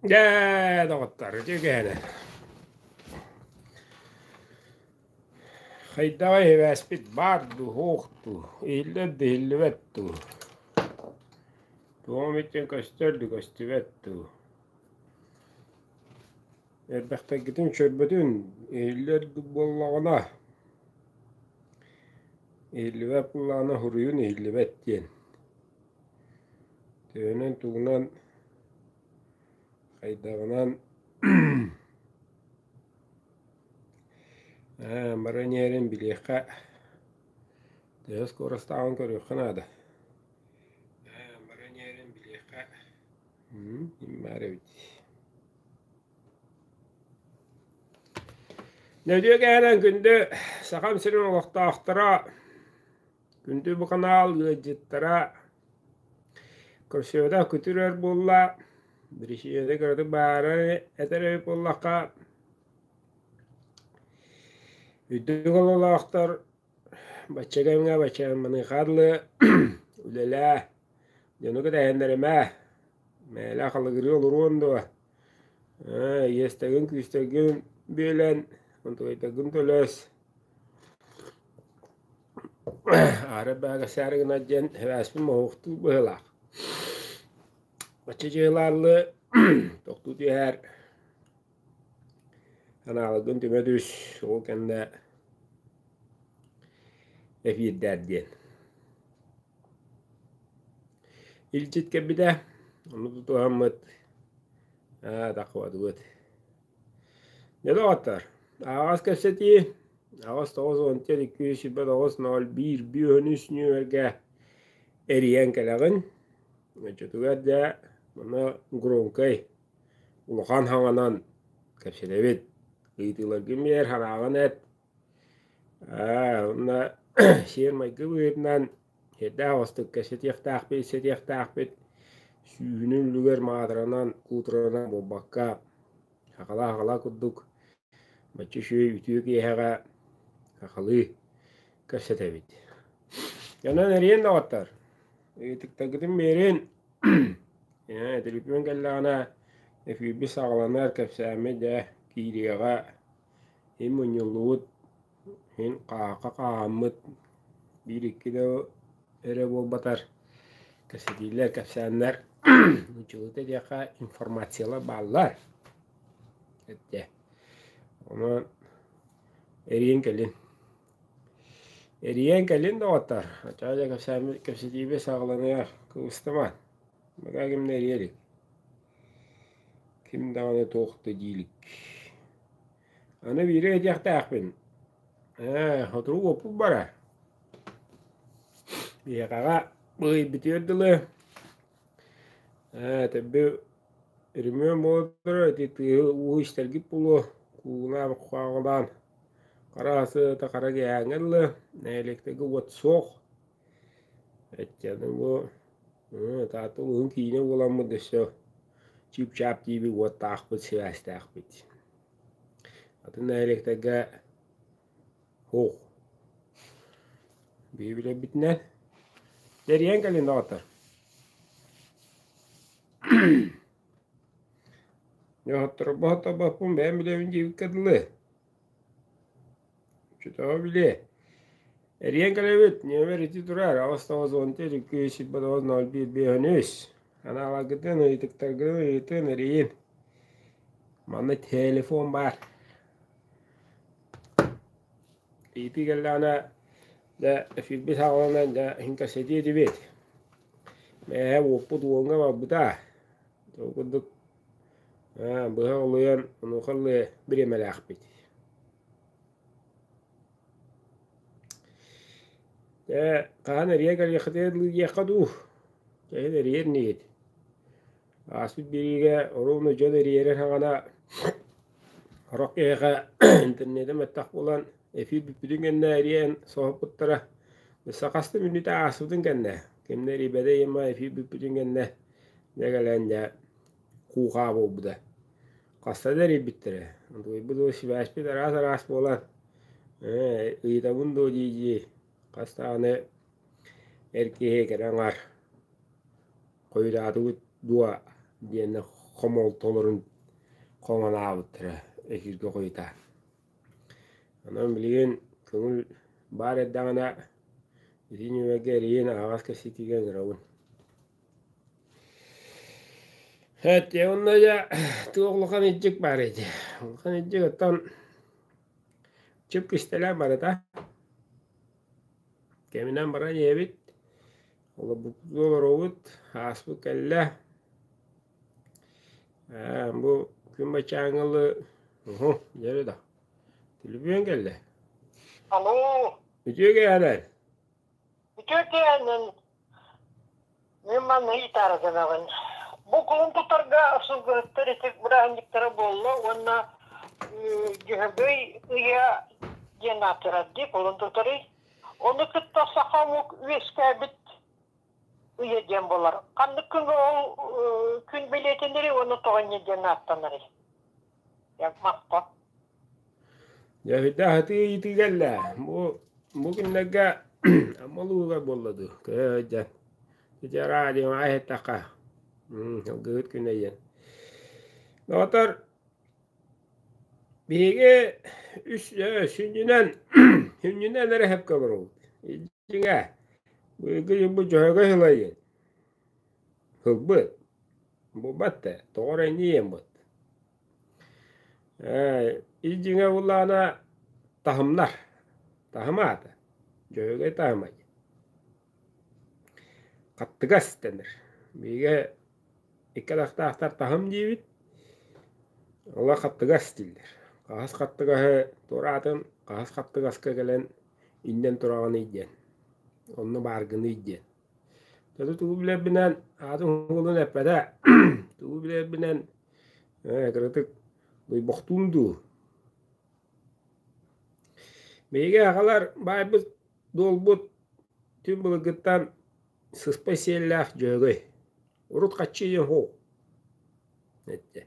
Дьэ, доҕоттор, үтүө киэһэнэн. Хайдаҕый сибээспит баар дуу, суох дуу, иһиллэр да иһиллибэт дуу? Туох эмит көстөр дуу, көстүбэт дуу? Эрбэхтэргитин чөрбөтүн, иһиллэр дуу буоллаҕына, иһиллибэт буоллаҕына суруйун иһиллибэт диэн. Төһөнөн тугунан хайдаҕынан ээ баран иһэрин билиэххэ төһө скоростааҕын көрүөххэ наада ээ баран иһэрин билиэххэ баар эбит Нөтүө кэһэнэн күндү Сахам сирин олохтоохторо Күндү бу канал ыалдьыттара көрсүбэтэх күтүр өр буолла, биричиинэтэ кыратык баара этэр эбит буоллахха, үрдүк ололоохтор бачча кэмҥэ бачча маныаха дылы үлэлээ, дьону кэтэһиннэримэ, мээлэ халыгырыы олоруон дуо, иэстэгин-күүстэргин бүөлэн, онтугайдаргын төлөс Аара баагэсээри гынар диэн сибээспин моһуохтуур быһыылаах. Бачча дьыалааллыы тохтуу түһээр, анааларгын түмэ түс, ол кэннэ эфирдээр диэн. Илдьит кэлбитэ, ону тутуһаммыт аа таххыбатыбыт. Дьэ доҕоттор, аһаҕас кэпсэтии 8 9 229 01 53 нүөмэргэ эрийэн кэлэҕин. Оччотугар дьэ манна громкай улахан хаҥанан кэпсэтэбит. Ыйытыыларгын биэр, санааҕын эт. Аа, уонна сиэр-майгы быһыытынан Эрдээх оҕустук кэпсэтиэхтээхпит, исэтиэхтээхпит, сүүһүнэн үлүгэр маатыранан, куутуранан буолбакка, сахалаа-сахалаа курдук бачча үчүгэй үтүө киэһэҕэ сахалыы кэпсэтэбит. Онон эриэн доҕоттор, ыйытыктаргытын биэрин, төлөпүөн кэллэҕинэ эфирбит саҕаланар, кэпсээммит дьэ киириэҕэ, им мунньуллубут Мин хааха хааммыт биир-икки да эрэ буолбатар кэпсэтиилэр, кэпсээннэр нууччалыыта диэххэ информациялар бааллар этэ. Онон эрийэн кэлин. Эрийэн кэлин доҕоттор. Оччоҕо дьэ кэпсээммит кэпсэтиибит саҕаланыа кыбыстыма. Бакаа ким да эрийэ илик. Ким даҕаны туох да дии илик. Аны биири этиэхтээхпин, ээ, сотору уоппут барар. Биһиэхэҕэ быһыйбытыгар дылы, ээ, төрдү өрөмүөн буола турар, ити тыаһы-ууһу истэргит буолуо, куугунаан хааҕылаан хара сыата хара киэһээҥҥэ дылы, нэһилиэктэргэ уот суох. Иччэни бу Таатта улууһун киинэ буоламмыт өссө чыып-чаап диибит уоттаахпыт, сибээстээхпит. Атын нэһилиэктэргэ суох. Биһи билэрбитинэн тэрийэн кэлин доҕоттор. Дьоһотторбо-хоторбоппун бэйэм билэбин диэбиккэ дылы. Чутоҕо билиэ. Эрийэн кэлэбит, нүөмэр ити турар, 8 9 14 229 01 53. Анааларгытын, ыйытыктаргытын ыйытын, эрийин. Манна телефон баар. Ыйытыы кэллэҕинэ, дьэ, эфирбит саҕаланан, дьэ, иһин кэпсэтиэ этибит. Мээһэ уоппут уоҥҥа барбыта. Ол курдук быһа олуйан онуоха ыллыы бириэмэлээхпит. Ээ, хаһан эрийэ кэлиэххитигэр дылы диэххэ дуу, кэлин эрийэр инигит. Ааспыт биэриигэ оруобуна дьон эрийэрин саҕана сорох киһиэхэ интернетэ мөлтөх буолан эфир бүппүтүн кэннэ эрийэн соһуппуттара. Өссө хас да мүнүүтэ ааспытын кэннэ, кимнэ эрийбэтэ ыйыма эфир бүппүтүн кэннэ дьэ кэлэн дьэ куухаа буолбута. Хаста да эрийбиттэрэ. Онтуйбут дуо сибээспит араас-араас буолан, ээ, ыйытабын дуо дии-дии хас даҕаны эр киһи кэрэ аҥаар хойутаатыбыт дуо диэннэ хомолтолорун хоҥонаабыттара эһиилгэ хойутаан. Онон билигин көҥүл баар эрдэҕинэ ити нүөмэргэ эрийэн аһаҕас кэпсэтиигэ ыҥырабын. Эт, уонна дьэ туох улахан илдьик баар ити. Улахан илдьик оттон чып кистэлээх барыта. Кэминэн баран иһэбит. Олорбуппут олоробут, ааспыт кэллэ. Ээ, бу күн баччааҥҥылы уһу, дьэ да түлүпүөн кэллэ. Алло. Үтүө киэһэнэн. Үтүө киэһэнэн. Мин манна ыйытаары гынабын. Бу кулун тутарга сылгыһыттар ити бырааһынньыктара буолла уонна Дьөһөгөй ыйа диэн аатырар дии кулун тутарый. Ону кытта саха омук үөскээбит ыйа диэн буолар. Ханнык күн ол күн бэлиэтэнэрий уонна тоҕо инньэ диэн ааттанарый? Махта. Дьэ, сүрдээх сытыы ыйытыы кэллэ. Бу бу күннэргэ Амма улууһугар буолла дуу, көһө сылдьан. Ити радиоҕа иһиттэххэ, ылгыһыт күнэ диэн. Доҕоттор, биһиги үс сүнньүнэн сүнньүнэн эрэ сөпкө олоробут. Дьиҥэ, быйылгы дьылбыт Дьөһөгөй сыла диэн. Ылбыт. Буолбат да, тоҕо эрэ инньэ диэн Ис дьиҥэ буоллаҕына таһымнар, таһым аата, Дьөһөгөй таһыма диэн. Хаттыгас дэнэр. Биһиги икки атахтаахтар таһым диибит, олор хаттыгас дииллэр. Хаһыс хаттыгаһы туораатын, хаһыс хаттыгаска кэлэн иннэн тураҕыный диэн, онно бааргыный диэн. Төрүт тугу билэрбинэн, аатын уолун эппэтэ, тугу билэрбинэн кыратык дойбохтуум дуу. Биһиги аҕалар баайбыт дуолбут түн былыргыттан сыспай сиэллээх Дьөһөгөй. Урут хаччы диэн суох эттэ.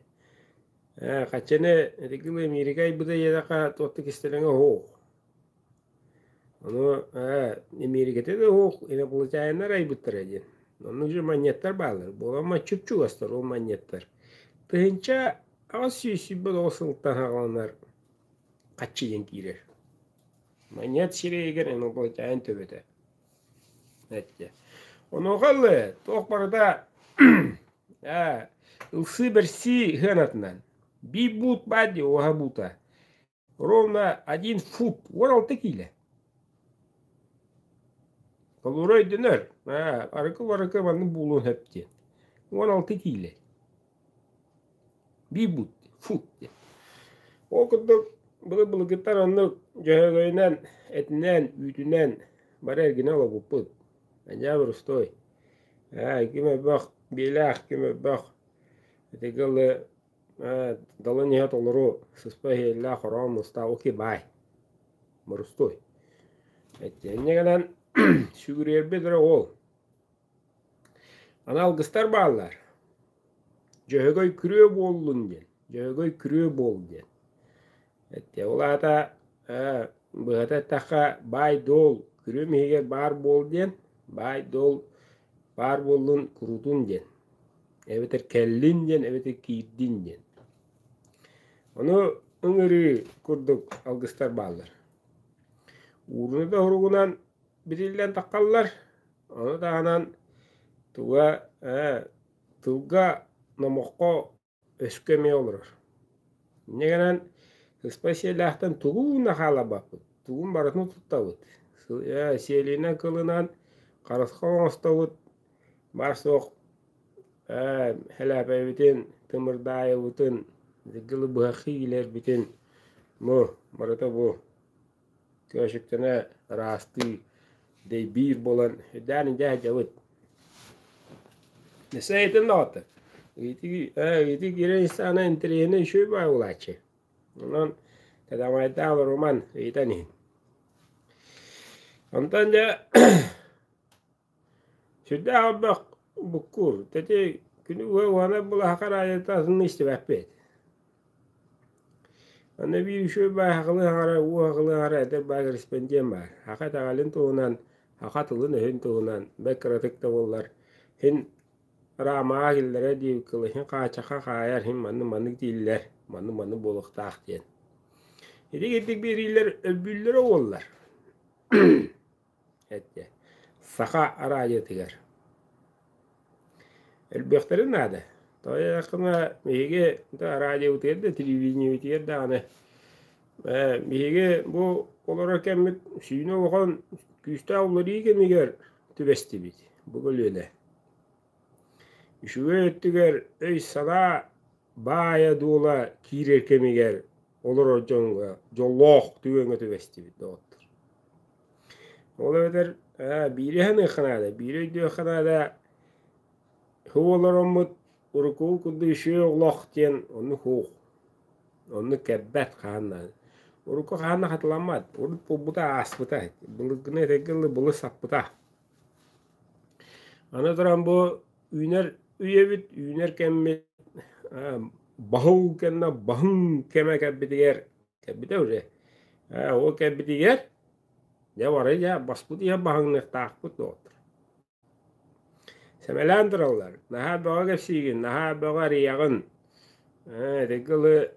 Хаччыны итигил Эмиэрикэ айбыта диэтэххэ туох да кистэлэҥэ суох. Ону Эмиэрикэтэ да суох инопланетяннар айбыттара диэн. Оннук же манньыаттар бааллар. Буоламмат чуп-чугастар ол манньыаттар. 1829 сылтан саҕаланар хаччы диэн киирэр. Манньыат сирэйигэр инопланетянин төбөтө. Эттэ. Онуоха ылы туох барыта ылсыы-бэрсии сыанатынан. Биир буут баар дии уоһа буута. Ровно один фут, 16 киилэ. Толору өйдөнөр. Аа, арыкы-барыкы маннык буолуон сөп диэн. 16 киилэ. Биир бут, фут диэн. Ол курдук былыр-былыргыттан оннук дьөһөгөйүнэн, этинэн, үүтүнэн бары эргинэ олорбуппут. Аньаа боростуой. Аа, ким элбэх биэлээх, ким элбэх итигэ ылы Далын иһэ толору сыспай иһиллээх хороон мустаах окей баай борустуой Инньэ гынан сүгүрүйэрбит эрэ ол. Аны алгыстар бааллар. Дьөһөгөй күрүө буоллун диэн. Дьөһөгөй күрүө буол диэн. Эттэ ол аата быһата эттэххэ баай-дуол күрүөм иһигэр баар буол диэн, баай-дуол баар буоллун куруутун диэн. Эбэтэр кэллин диэн, эбэтэр киирдин диэн. Ону ыҥырыы курдук алгыстар бааллар. Ууруна да уругунан битиллэн таххаллар. Ону таһынан туга тылга номоххо өскө эмиэ олорор. Инньэ гынан сыспай сиэллээхтэн тугу да хаалларбаппыт, тугун барытын туттабыт. Сиэлинэн кылынан харысхал оҥостобут, баар-суох Хэлээпэйбитин, тымырдаайыбытын, дылы быһаххы иилэрбитин бу барыта бу көөчүктэнэ ыраастыы дэйбиир буолан үрдээн илдьэ сылдьабыт. Өссө ыйытын доҕоттор. Ыйытыы киирэн истэҕинэ интэриэһинэй үчүгэй баҕайы буолааччы. Онон кадамайдаах олоруман ыйытан иһин. Онтон дьэ Сүрдээх элбэх буккуур. Ити күнү быһа уһанар былаһака араадьыйата атынын истибэппит. Аны биир үчүгэй баай сахалыы саҥарар, уу сахалыы саҥарар эдэр баай корреспондент баар. Саха итэҕэлин туһунан, саха тылын-өһүн туһунан бэрт кыратык да буоллар син Рамаҕа киллэрэ диэбиккэ иһин хааччахха хаайар иһин маннык-маннык дииллэр, маннык-маннык буолуохтаах диэн. Ити курдук биэриилэр өлбүүллэрэ уоллар. Эттэ. Саха араадьыйатыгар. Элбиэхтэрин наада. Тоҕо диэтэххинэ биһиги араадьыйабытыгар да, телевидениебитигэр даҕаны биһиги бу олорор кэммит сүүнэ улахан күүстээх уларыйыы кэмигэр түбэстибит бу көлүөнэ. Үчүгэй өттүгэр өй-санаа баайа-дуола киирэр кэмигэр олорор дьоҥҥо дьоллоох түгэҥҥэ түбэстибит доҕоттор. Ол эбэтэр биири саныахха наада, биири өйдүөххэ наада, һуу олороммут урукку курдук үчүгэй олох диэн оннук һуух, оннук кэлбэт хаһан даҕаны. Урукку хаһан да хатыламмат, урут буолбута ааспыта, былыргыны этэргэ дылы былыр саппыта. Аны туран бу үүнэр үйэбит, үүнэр кэммит баһыл кэннэ баһыҥ кэмэ кэлбитигэр кэлбитэ уже. Ол кэлбитигэр дьэ бары дьэ баспыт иһэ баһыҥныахтаахпыт доҕоттор. Сэмэлээн тураллар. Наһаа бөҕө кэпсиигин, наһаа бөҕө арыйаҕын. Ити дылы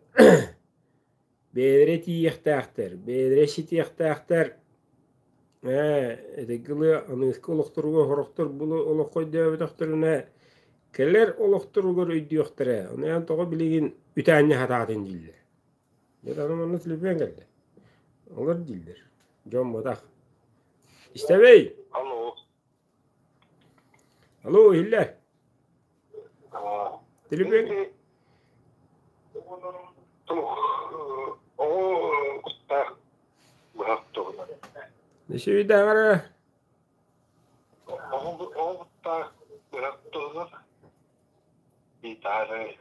бэйэлэрэ тиийиэхтээхтэр, бэйэлэрэ ситиэхтээхтэр. Ээ, ити дылы аныгыскы олохторугар сорохтор бу олоххо өйдөөбөтөхтөрүнэ, кэлэр олохторугар өйдүөхтэрэ. Ону эн тоҕо билигин үтээнньэ сатаатын дииллэр. Дьэ аны манна төлөпүөн кэллэ. Олор дииллэр. Дьон буотах. Истэбий? Алло. Алло, иһиллэр. Төлөпүөн Оҕо куттаах быһах туһунан. Үчүгүйдээҕэр Оҕо куттаах быһах туһунан ыйытаары.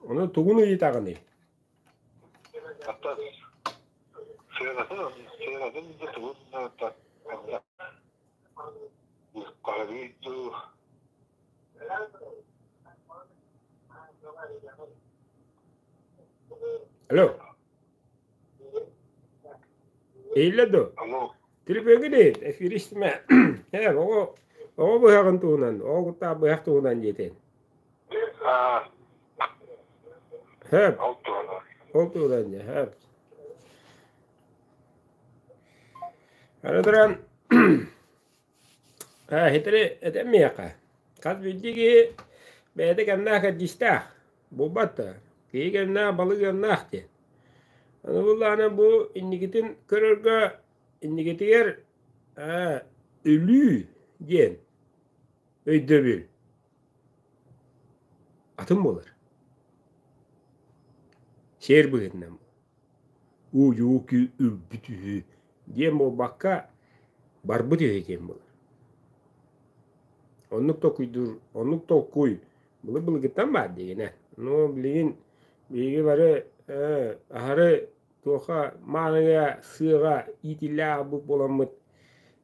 Ону тугун ыйытаҕыный? Аттас сыанатын сыанатын да тугун да дуу Алло. Иһиллэр дуо? Алло. Төлөпүөҥҥүн иһит, эфири истимэ. Ээ, оҕо оҕо быһаҕын туһунан, оҕо куттаах быһах туһунан диэтин. Аа. Хөп. Ол туһунан. Ол туһунан дьэ, хөп. Аны туран Иһитэри этэн миэхэ, хас биирдии киһи бэйэтэ кэмнээх кэрдиистээх, буолбат да, киһи кэмнээх, балык ыамнаах диэн. Аны буоллаҕына бу инникитин көрөргө инникитигэр өлүү диэн өйдөбүл атын буолар. Сиэр быһыытынан уу өлбүт үһү диэн буолбакка, барбыт үһү диэн буолар. Оннук толкуйдуур, оннук толкуй былыр-былыргыттан баар диигинэ. Ну, билигин биһиги бары аһары туоха мааныга, сыаҕа иитиллээх буоламмыт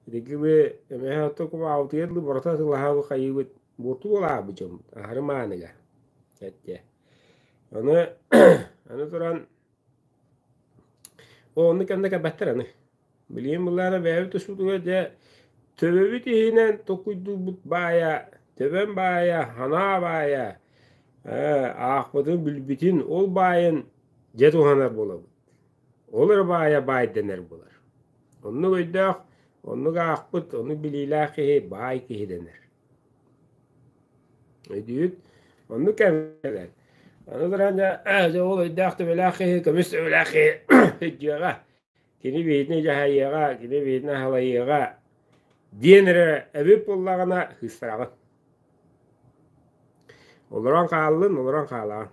итигибы эмэһэ ото кумаабытыгар дылы барыта атыылаһабы хайыыбыт буорту буолаабыт дьоммут аһары мааныга эттэ. Аны аны туран Оннук кэннэ кэлбэттэр аны. Билигин былаана бэйэбит тустуутугар дьэ төбөбүт иһинэн толкуйдуурбут баайа, төбөм баайа, санаа баайа, аахпытын, билбитин ол баайын дьэ туһанар буолабыт. Ол эрэ баайа баай дэнэр буолар. Оннук өйдөөх, оннук аахпыт, оннук билиилээх киһи баай киһи дэнэр. Өйдүүгүт? Оннук кэмҥэ Аны туран дьэ, дьэ ол өйдөөх төбөлөөх киһи, көмүс төбөлөөх киһи өйдүөҕэ, кини биһигини дьаһайыаҕа, кини биһигини аһылайыаҕа диэн эрэ эбит буоллаҕына сыыстараҕын. Олорон хааллын, олорон хаалаҕын.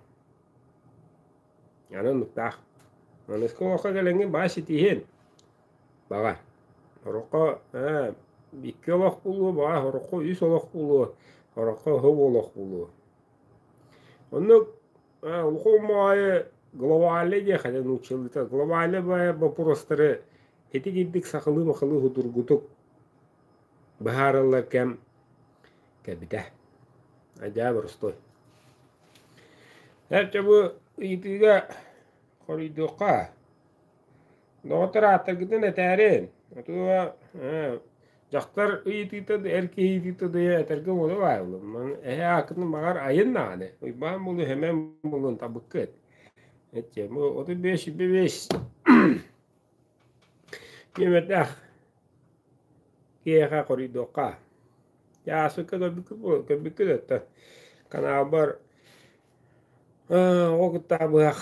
Аны оннуктаах. Аныгыскы олоххо кэлэҥҥин баа ситиһиэн Баҕар, сороххо икки олох буолуо, баҕар сороххо үс олох буолуо, сороххо уһун олох буолуо. Оннук улахан баҕайы глобальнай диэххэ дэ нууччалыыта глобальнай баҕайы боппуруостары ити-кирдик сахалыы-махалыы судургутук быһаарыллар кэм кэлбитэ. Адьаа боростуой. Чэ бу ыйытыыга хоруйдуохха. Доҕоттор ааттаргытын этээрин, отуга Дьахтар ыйытыыта да, эр киһи ыйытыыта да этэргэ буола баайыллым. Эһэ аакытын баҕар айын даҕаны. Уйбаан буолуо, Сэмэн буолуон табыккыт. Эттиэ, бу 35 25 нүөмэрдээх киһиэхэ хоруйдуохха. Дьэ, ааспыкка көрбүккүт буолуо, көрбүккүт оттон каналбар оҕо куттаах быһах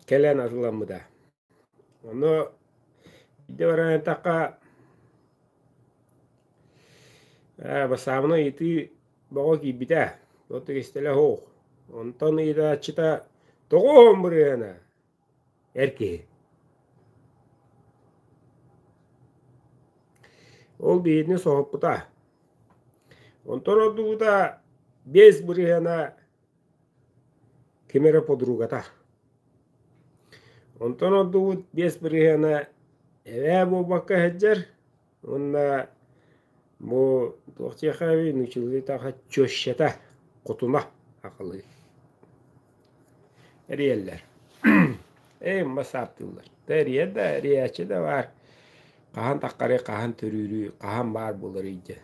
кэлэн атыыламмыта. Ону биирдэ баран эттэххэ, бассаабына ыйытыы бөҕө киирбитэ, туох да кистэлэ суох. Онтон ыйытааччыта тоҕо уһун бырыһыана эр киһи. Ол биһигини соһуппута. Онтон ордубута 5 бырыһыана ким эрэ подругата. Онтон ордубут 5 бырыһыана эбээ буолбакка сылдьар уонна бу туох диэххэ нууччалыы таха тещата, хотуна сахалыы эрийэллэр. Ээ бассааптыыллар. Эрийэр да, эрийээччи да баар. Хаһан таххарый, хаһан төрүүрүй, хаһан баар буоларый диэн.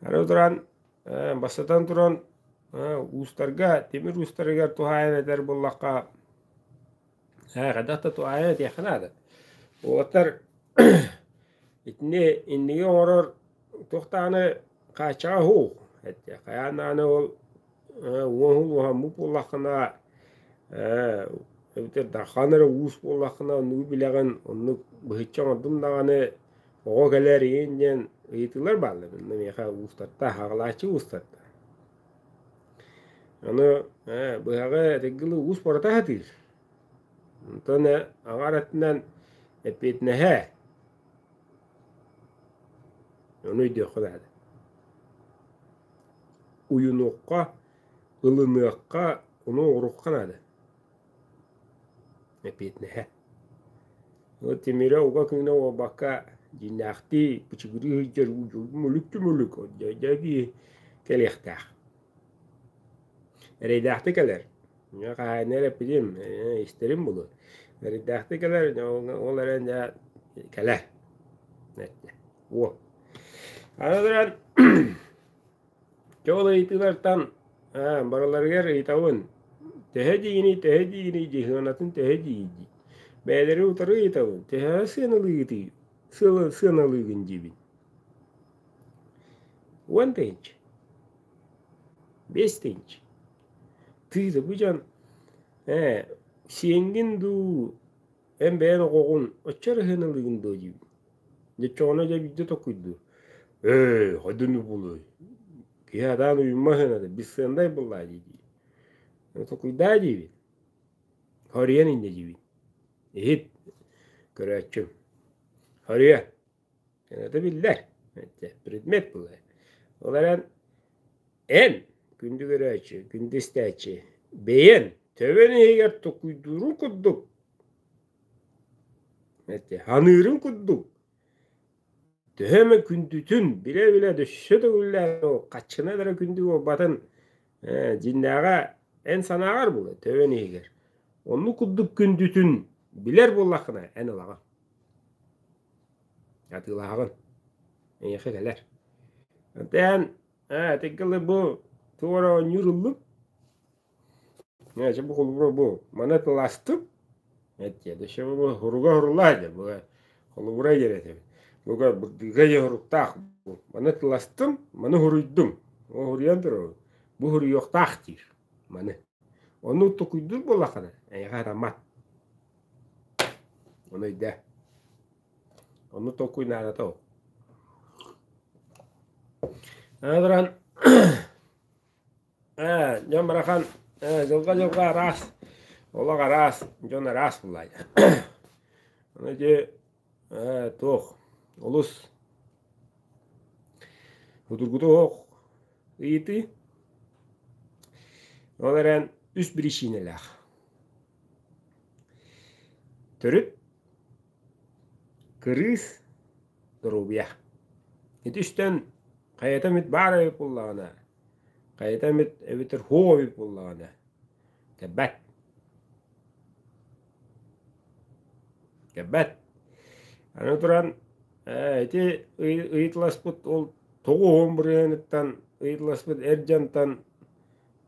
Аны туран, бастатан туран, уустарга, тимир уустарыгар туһаайан этэр буоллахха, хайдах да туһаайан этиэххэ наада. Уолаттар итини инниги оҥорор туох даҕаны хааччаҕа суох. Хайаан даҕаны ол уоһун уоһаммыт буоллаххына, эбэтэр дархан эрэ уус буоллаххына, оннугу билэҕин, оннук быһыччы оҥордум даҕаны оҕо кэлэр игин диэн ыйытыылар бааллар. Онно миэхэ уустарта, аҕалааччы уустарта. Ону быһаҕы этэргэ уус барыта сатыыр. Онтон аҥаар өттүнэн эппиэтинэһэ ону өйдүөххэ наада. Уйунуохха, ылыныахха, ону оҥоруохха наада. Эппиэтинэһэ. Ол тимирэ уга кыына буолбакка дьиҥнээхтии бычыгырыы сылдьар мүлүк-түмүлүк дьэ кэлиэхтээх. Эрэйдээхтик кэлэр. Хаһаайына эрэ эппитим, истэрим булу. Эрэйдээхтик кэлэр, ол эрэн дьэ кэлэр. Уо. Аны туран дьэ ол ыйытыылартан барыларыгар ыйытабын. Төһө диигиний, төһө диигиний, дьыһыанатын төһө диигий? Бэйэлэри утары ыйытабын. Төһө сыаналыыгытый? Сыаналыыгын диибин. 10 тыһыынча. 5 тыһыынча. Тыыта бу дьон сиэҥҥин дуу, эн бэйэн оҕоҕун оччо эрэ сыаналыыгын дуо диибин. Дьэ дьэ биирдэ токуйдуу. Ээ, хайдах буолуой? Киһи адаан уйумма сыаната, бесценнай буоллаа дии дии. Токуйдаа диибин. Хоруйан инньэ диибин. Иһит, көрөөччүм. Хоруйа. Это биллэр. Предмет буолар. Ол эрэн эн күндү көрөөччү, күндү истээччи, бэйэн төбөн иһигэр токуйдуурун курдук, ханыырын курдук, төһө эмэ күндүтүн билэ-билэ өссө төгүллээн хаччына эрэ күндү буолбатын дьиҥнээҕэ эн санааҕар буолар төбөн иһигэр. Оннук курдук күндүтүн билэр буоллаххына эн ылаҕын. Атыылаһаҕын. Эйиэхэ кэлэр. Эн этиггылы бу туох эрэ оонньуур ыллым. Чэ бу холобура бу маны тыластым. Эттиэ дөссө бу хуруга хурулаа дьэ бу холобура диэн этэбин. Буга бырдыга дьэ хуруктаах бу. Маны тыластым, маны хуруйдум. Ол хуруйан турабын. Бу хуруйуохтаах диир маны. Ону токуйдуур буоллаххына эйиэхэ сатаммат. Ону өйдөө. Ону толкуй наадата ол. Аны туран дьон барахан дьылҕа-дьылҕа араас, олох араас, дьон араас буллаайа. Аны ити туох олус судургута суох ыйытыы. Ол эрэн үс биричиинэлээх. Төрүт, кырыыс, доруобуйа. Ити үстэн хайата эмит баар эбит буоллаҕына, хайата эмит эбэтэр һуох эбит буоллаҕына, кэлбэт. Кэлбэт. Аны туран, ити ыйытыласпыт ол 90 бырыһыаныттан ыйытыласпыт эр дьонтон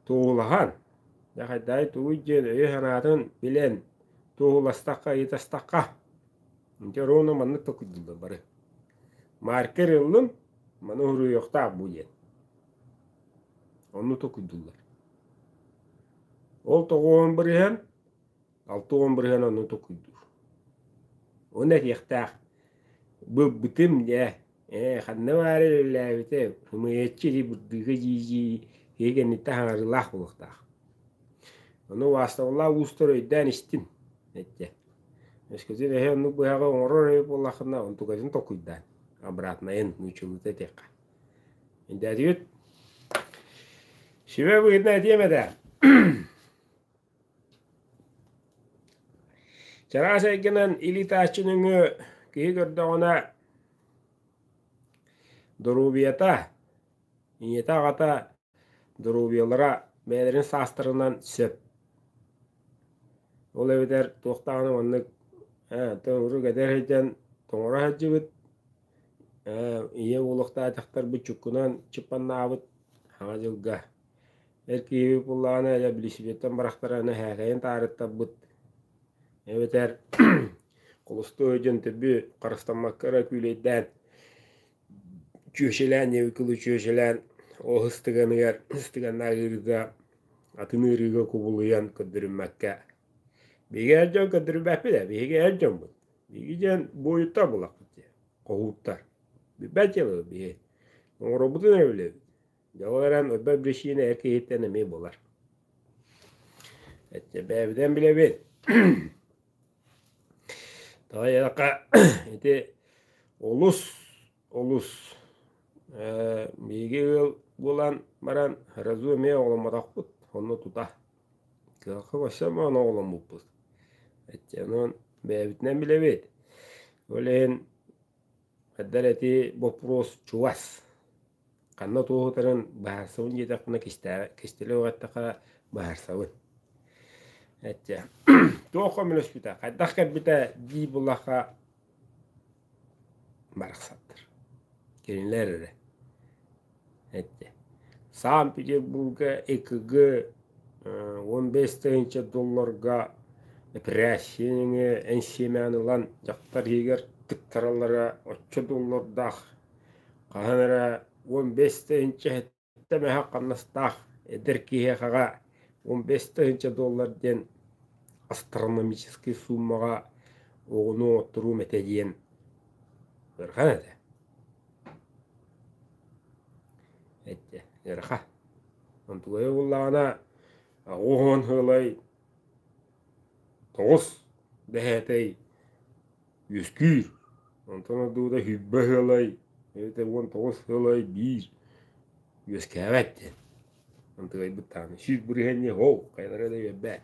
туоһулаһан, дьэ хайдаай тугуй диэн өйү-санаатын билэн туоһуластахха, ыйытастахха, ити ровно маннык толкуйдууллар бары. Маркер ыллым, маны уруйуохтаах бу диэн. Онну толкуйдууллар. Ол 90 бырыһыан 60% онну толкуйдуур. Уонна этиэхтээх быппытым дьэ, ээ ханна баара үлэлээбитэ, ымыйаччы ити бырдыыка дии-дии киһи кэнниттэн хаҥарыылаах буолуохтаах. Ону убаастабыллаах уустар өйдөөн истин, эттэ. Өскөтүн эһи оннук быһаҕы оҥорор эбит буоллаххына, онтукатын толкуйдаан, обратнайын нууччалыыта этиэххэ. Өйдөөтүгүт? Сүбэ быһыытынан этиэм этэ. Чараас эйгэнэн илиитааччы нөҥүө киһи көрдөҕүнэ доруобуйата, ийэтэ-аҕата доруобуйалара бэйэлэрин саастарынан сөп. Ол эбэтэр туох даҕаны маннык урут эдэр сылдьан тоҥоро сылдьыбыт, ийэ буолуохтаах дьахтарбыт чуккунан чыппаннаабыт Саҥа дьылга Эр киһи буоллаҕына эрэ билисибиэттэн барахтарына эһээкэйин таарыттарбыт эбэтэр холостуой дьон төбү харыстаммакка эрэ күүлэйдээн чүөчэлээн диэбит чүөчэлээн ол ыстыганыгар ыстыганнаах ыарыыга атын ыарыыга кубулуйан көрдөрүммэккэ биһиги эр дьон көрдөрүммэппит ээ биһиги эр дьоммут биһиги диэн буойуттар буоллахпыт дии хоһууттар билбэт дьыалабыт биһи оҥоробутун эрэ билэбит. Дьэ ол эрэн ырба биричиинэ эр киһиттэн эмиэ буолар. Эттэ бэйэбитин билэбит. Тоҕо диэтэххэ ити олус олус биһиги ыал буолан баран сразу эмиэ оҕоломмотохпут онно тута. Кыахха өссө мааны оҕоломмуппут. Эттэ онон бэйэбитинэн билэбит. Ол иһин эрдэр ити боппуруос чугас. Ханна туоһутарын быһаарсабын диэтэхпинэ кистэлэ эттэххэ быһаарсабын. Эттэ туох көмөлөспүтэ, хайдах кэлбитэ дии буллахха барахсаттар. Кинилэр эрэ. Эттэ. Санкт-Петербурга ЭКГ 15 тыһыынча долларга эпэрээссийэни энсиэмээн ылан дьахтар иһигэр тыктараллара оччо доллардаах хаһан эрэ 15 тыһыынча сэттэ мэһэ хамнастаах эдэр киһиэхэҕэ 15 тыһыынча доллар диэн астрономическай сууммаҕа оҕону оҥотторуум этэ диэн ыарахан этэ. Эттэ ыараха. Онтугайа буллаҕына 80 сылай тоҕус дэһээтэй үөскүүр. Онтон ордуута 20 сылай эбэтэр 19 сылай биир үөскээбэт диэн. Онтугайбыт даҕаны 100% һоу хайалара да үөрбэт.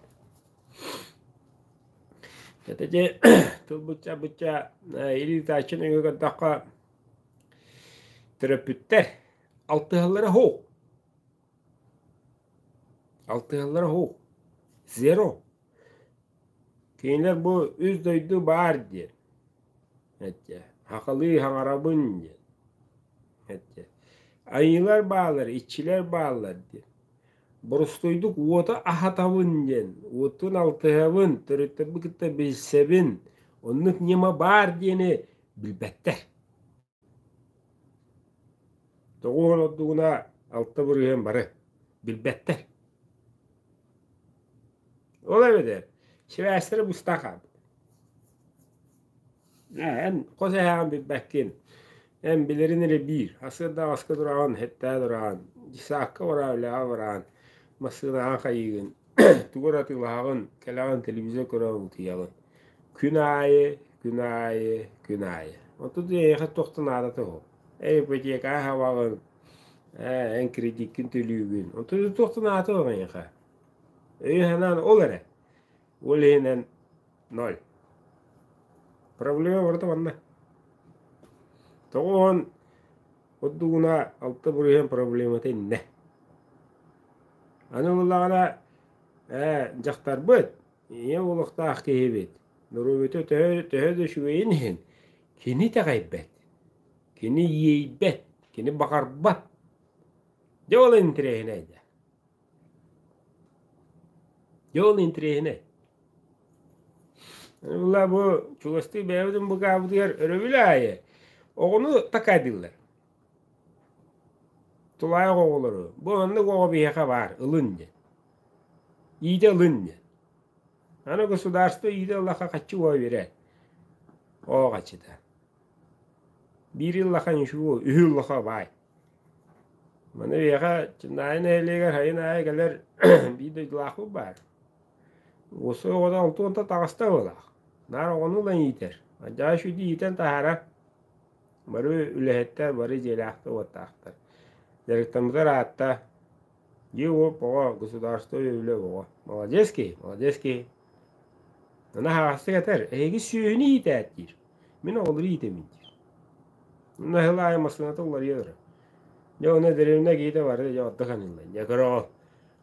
Ити тылбычча-бычча илиитааччы нөҥүө көрдөххө төрөппүттэр алтыһаллара һоу. Алтыһаллара һоу. Зеро. Кинилэр бу үс дойду баар диэн эттэ. Сахалыы саҥарабын диэн эттэ. Айыылар бааллар, иччилэр бааллар диэн. Боростуойдук уоту аһатабын диэн, уоттун алтыһабын, төрүттэрбин кытта билсэбин, оннук ньыма баар диэни билбэттэр. 90 ордугуна 6% бары билбэттэр. Ол эбэтэр сибээстэрэ быстах хаалбыт. Эн хос эһээҕин билбэккин. Эн билэрин эрэ биир. Сарсыарда аҕыска тураҕын, сэттээ тураҕын, десакка бараҕын, үлэҕэ бараҕын, массыынаҕа хайыыгын, тугу эрэ атыылаһаҕын, кэлэҕин, телевизор көрөҕүн, утуйаҕын. Күн аайы, күн аайы, күн аайы. Оттон эйиэхэ туох да наадата суох. Эй, ипотекаҕа хабаҕын, ээ, эн кредиккин төлүүгүн. Онтон туох да наадата суох эйиэхэ. Өйүн-санаан ол эрэ. Ол иһинэн ноль. Проблема барыта манна. Тоҕо ордугуна 6% проблемата иннэ. Аны ыллаҕына, ээ, дьахтарбыт, ийэ олохтоох киһибит, доруобуйата төһө, төһө да үчүгэйин иһин, Кини итэҕэйбэт, кини иэйбэт, кини баҕарбат. Дьэ ол интэриэһинэй да. Дьэ ол интэриэһинэй. Була бу чугастыы бэйэбитин букаабытыгар өрөбүл аайы оҕону такайдыыллар. Тулаайах оҕолору бу оннук оҕо биһиэхэ баар, ылын диэн. Иитэ ылын диэн. Аны государство иитэ ыллахха хаччы уо биэрэр. Оо хаччыта. Биир ыллаха ничего, үһү ыллаха баай. Маны биһиэхэ Чыннаайы нэһилиэгэр сайын аайы кэлэр биир дойдулаахпыт баар. Уосуй оҕото алтыонта таҕыста быһыылаах. Наар оҕону ылан иитэр. Алдьархай сүдү иитэн таһаарар. Бары үлэһиттэр, бары дьиэлээхтэр-уоттаахтар. Дьарыктаммыта ыраатта. Дьиэ-уот оҕо, государство өйөбүлэ оҕо. Молодец киһи, молодец киһи. Аны аһаҕастык этэр, эһиги сүөһүнү иитээт диир. Мин оҕолору иитэбин диир. Онно сыл аайы массыыната уларыйа турар. Дьэ ону дэриэбинэ киһитэ бары дьэ ордук аныыллар. Дьэ көрөҕүн,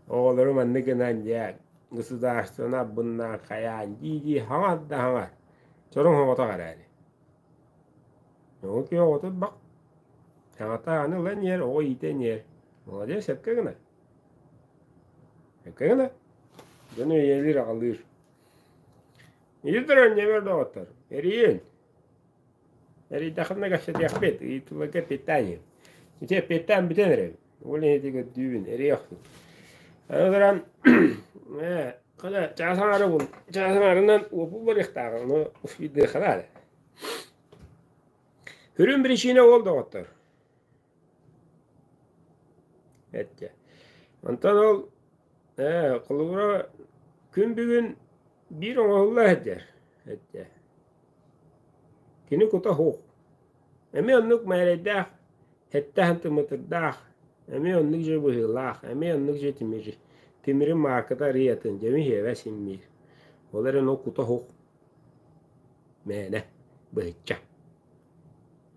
оҕолору маннык гынан дьэ государствоны абыннаан хайаан дии-дии хаҥар да хаҥар. Чороҥ оҕотох эрээри. Оҕо киһи оҕото бак. Хаҥата аны ылан иһэр, оҕо иитэн иһэр. Молодец, сөпкө гынар. Сөпкө гынар. Дьону ийэлиир, аҕалыыр. Ити туран ньэмэр доҕоттор, эрийин. Эрийдэххинэ кэпсэтиэхпит, ыйытыыларга эппиэттээн иһин. Ити эппиэттээн бүтэн эрэбин. Ол иһин ити көрдүүбүн, эрийэ охсун. Аны туран, хана чаас аҥаара бул, чаас аҥаарынан уопуу барыахтааҕын, ону успейдыахха наада. Сүрүн причина ол доҕоттор. Эттэ. Онтон ол холобура күн бүгүн биир оҥоһулла сылдьар эттэ. Кини кута суох. Эмиэ оннук мээрэйдээх, сэттэ сантиметрдаах, эмиэ оннук же быһыылаах, эмиэ оннук же тимири, тимирин маарката арыйатын, дьэми сиэбэ симмиир. Ол эрэн ол кута суох. Мээнэ, быһычча.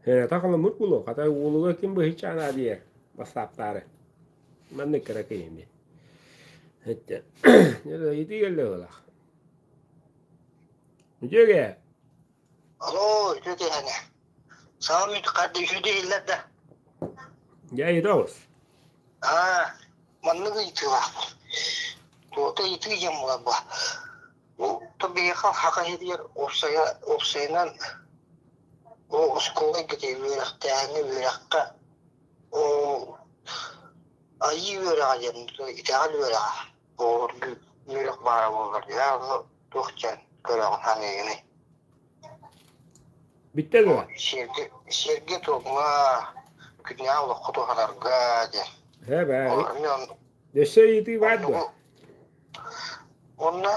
Сыаната халаммыт буолуо, хата уолугар ким быһычча анаа диэр, бассааптаары. Маннык кыра киһини. Эттэ. Ыйытыы кэллэ быһыылаах. Үтүөгэ. Алло, үтүө киэһэни. Саҥа мүт харды үчүгэй иһиллэр да? Дьэ, ыйыта оҕус. Аа, маннык ыйытыылаахпын. Туота ыйытыы диэн буолар буо. Бу биһиэхэ саха сиригэр уопсайа уопсайынан оскуола эйгэтэ үөрэхтээһиҥҥэ үөрэххэ айыы үөрэҕэ диэн итэҕэл үөрэҕэ оҕолорго үөрэх баара буоллар дьэ ону туох диэн көрөҕүн саныыгыный? Бүттэ дуо? Сиэргэ сиэргэ-туомҥа күннээҕи олоххо туһанарга диэн. Ээ бээ. Өссө ыйытыы баар дуо? Онно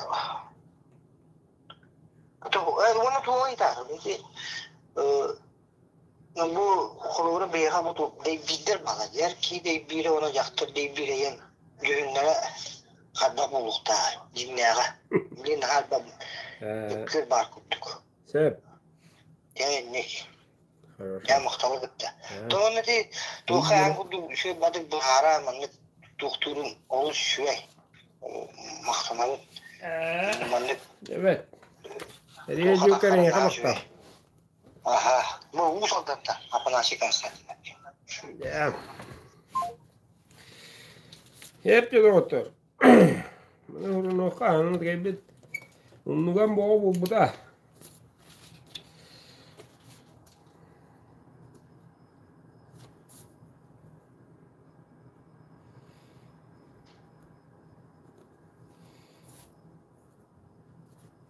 уонна туох ыйытаары ити бу холобура биһиэхэ бу дэйбиирдэр бааллар эр киһи дэйбиирэ уонна дьахтар дэйбиирэ диэн дьүһүннэрэ хайдах буолуохтааҕый дьиҥнээҕэ билигин наһаа элбэх мөккүөр баар курдук Сөп. Дьэ инник Дьэ махталы кытта. Тоҕо ити туохха аан курдук үчүгэй бадык быһаара маннык туохтуурун олус үчүгэй. Махтанабын. Маннык Evet. Эрийэ эйиэхэ махтал. Аха. Бу Уус Алдантан Афанасий Константинович. Да. Эрте доҕоттор. Маны урунуохха аһынан кэлбит умнуган боҕо буолбута.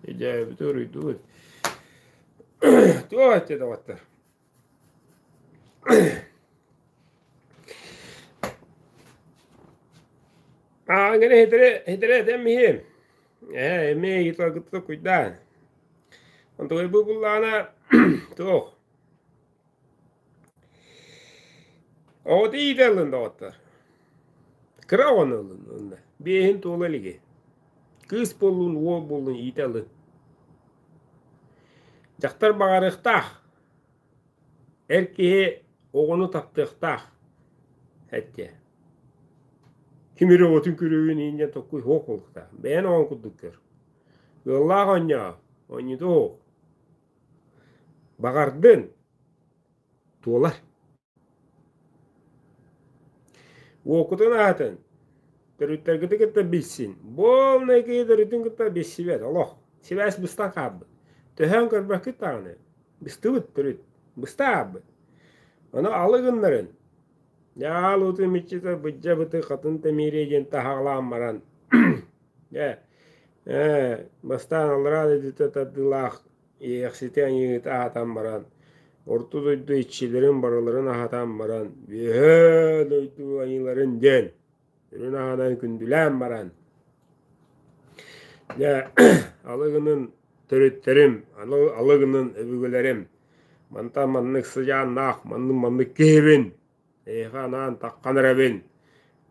Дьээбит уруйдубут. Туох эттэ доҕоттор? Ааҥҥын иһитире иһитире этэн иһиэм. Ээ, эмиэ ыйыталгыта куйдаан. Онтугай бу буллаҕына туох Оҕото иитэ ылын доҕоттор. Кыра оҕону ылын уонна биэһин туола илиги. Кыыс буоллун, уол буоллун иитэ ылын. Дьахтар баҕарыахтаах. Эр киһи оҕону таптыахтаах эттэ. Ким эрэ оҕотун көрүүгүн иһин диэн толкуй суох буолуохтаах. Бэйэн оҕоҥ курдук көр. Ыаллаах оонньоо, оонньута суох. Баҕардын, туолар. Уоккутун аһатын, төрүттэргитин кытта билсин. Буолнай киһи төрүтүн кытта билсибэт, олох. Сибээс быстан хаалбыт. Төһөөн көрбөккүт даҕаны, быстыбыт төрүт, быста хаалбыт. Ону алы гыннарын, дьаал уутун мүччүтэ быдьа быты хатын тэмириэ диэн таһаҕалаан баран, дьэ, бастаан аллараа дойдута тардыылаах Иэйэхсити аньыыта аһатан баран, орто дойду иччилэрин барыларын аһатан баран, үөһээ дойду аньыыларын диэн үрүн аһынан күндүлээн баран, дьэ алыгынын төрүттэрим, алыгынын өбүгэлэрим, мантан маннык сыдьааннаах, маннык-маннык киһибин, эйиэхэ анаан таххан эрэбин,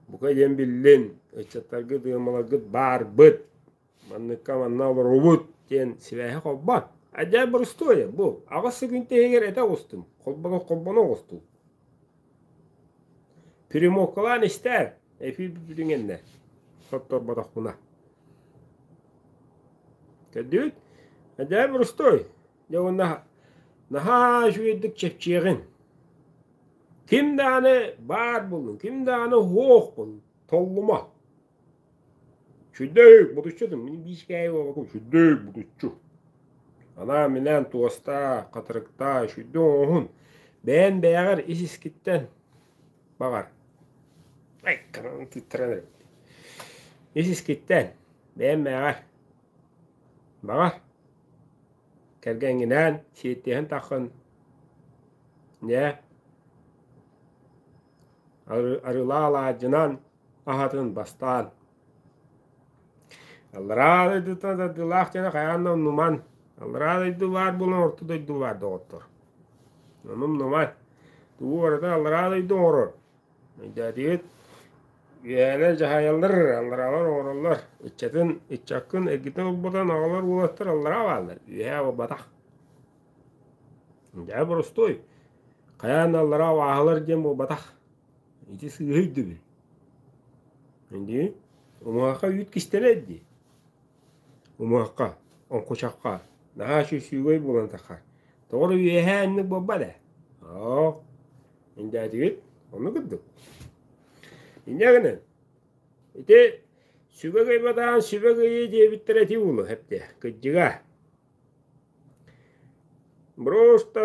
бука диэн биллин, ыччаттаргыт, ыамаларгыт баарбыт, Манныкка манна олоробут диэн сибээһи холбоон. Адьаа боростуойа бу аҕыс секүндэ иһигэр этэ оҕустум, холбоно холбоно оҕустум. Перемоккалаан истээр, эфир бүтүн гэннэ сотторботохпуна. Көрдүгүт? Адьаа боростуой. Дьэ уонна наһаа үчүгэйдик чэпчиэҕин. Ким даҕаны баар буоллун, ким даҕаны суох буоллун, толлума. Сүрдээх ботуччу мин биискээйи буолбаккын сүрдээх ботуччу. Анаан-минээн туостаа, хатырыктаа, сүрдэ оҥоһун. Бэйэн бэйэҕэр ис-искиттэн баҕар. Тыттаран эрэбит. Ис-искиттэн бэйэн бэйэҕэр баҕар. Кэргэҥҥинээн сиэттиһэн таххын. Дьэ, арыылаах алаадьынан аһатын бастаан Аллараа дойдуттан тардыылаах дьоно хайаан да умнуман, аллараа дойду баар буолан орто дойду баар доҕоттор. Ону умнуман. Тугу барытын аллараа дойду оҥорор. Өйдөөтүгүт? Үөһээлэр дьаһайаллар, аллараалар оҥороллор. Ыччатын, ыччаккын эргитэн ылбатан аҕалар уолаттар аллараа бааллар, үөһээ буолбатах. Дьэ боростуой. Хайаан да аллараа абааһылар диэн буолбатах. Ити сыыһа өйдөбүл. Дии, умуһахха үүт кистэлэй дии. Умуһахха, оҥкучахха наһаа сүүйгэй буолан таххар. Тоҕо эрэ үөһээ инник буолбат ээ. Оо, индээтигит оннук курдук. Инньэ гынан, ити сүгэ кыйбатаҕын сүбэ кыйыы диэбиттэрэ ити буолуо эптэ, кырдьыга. Просто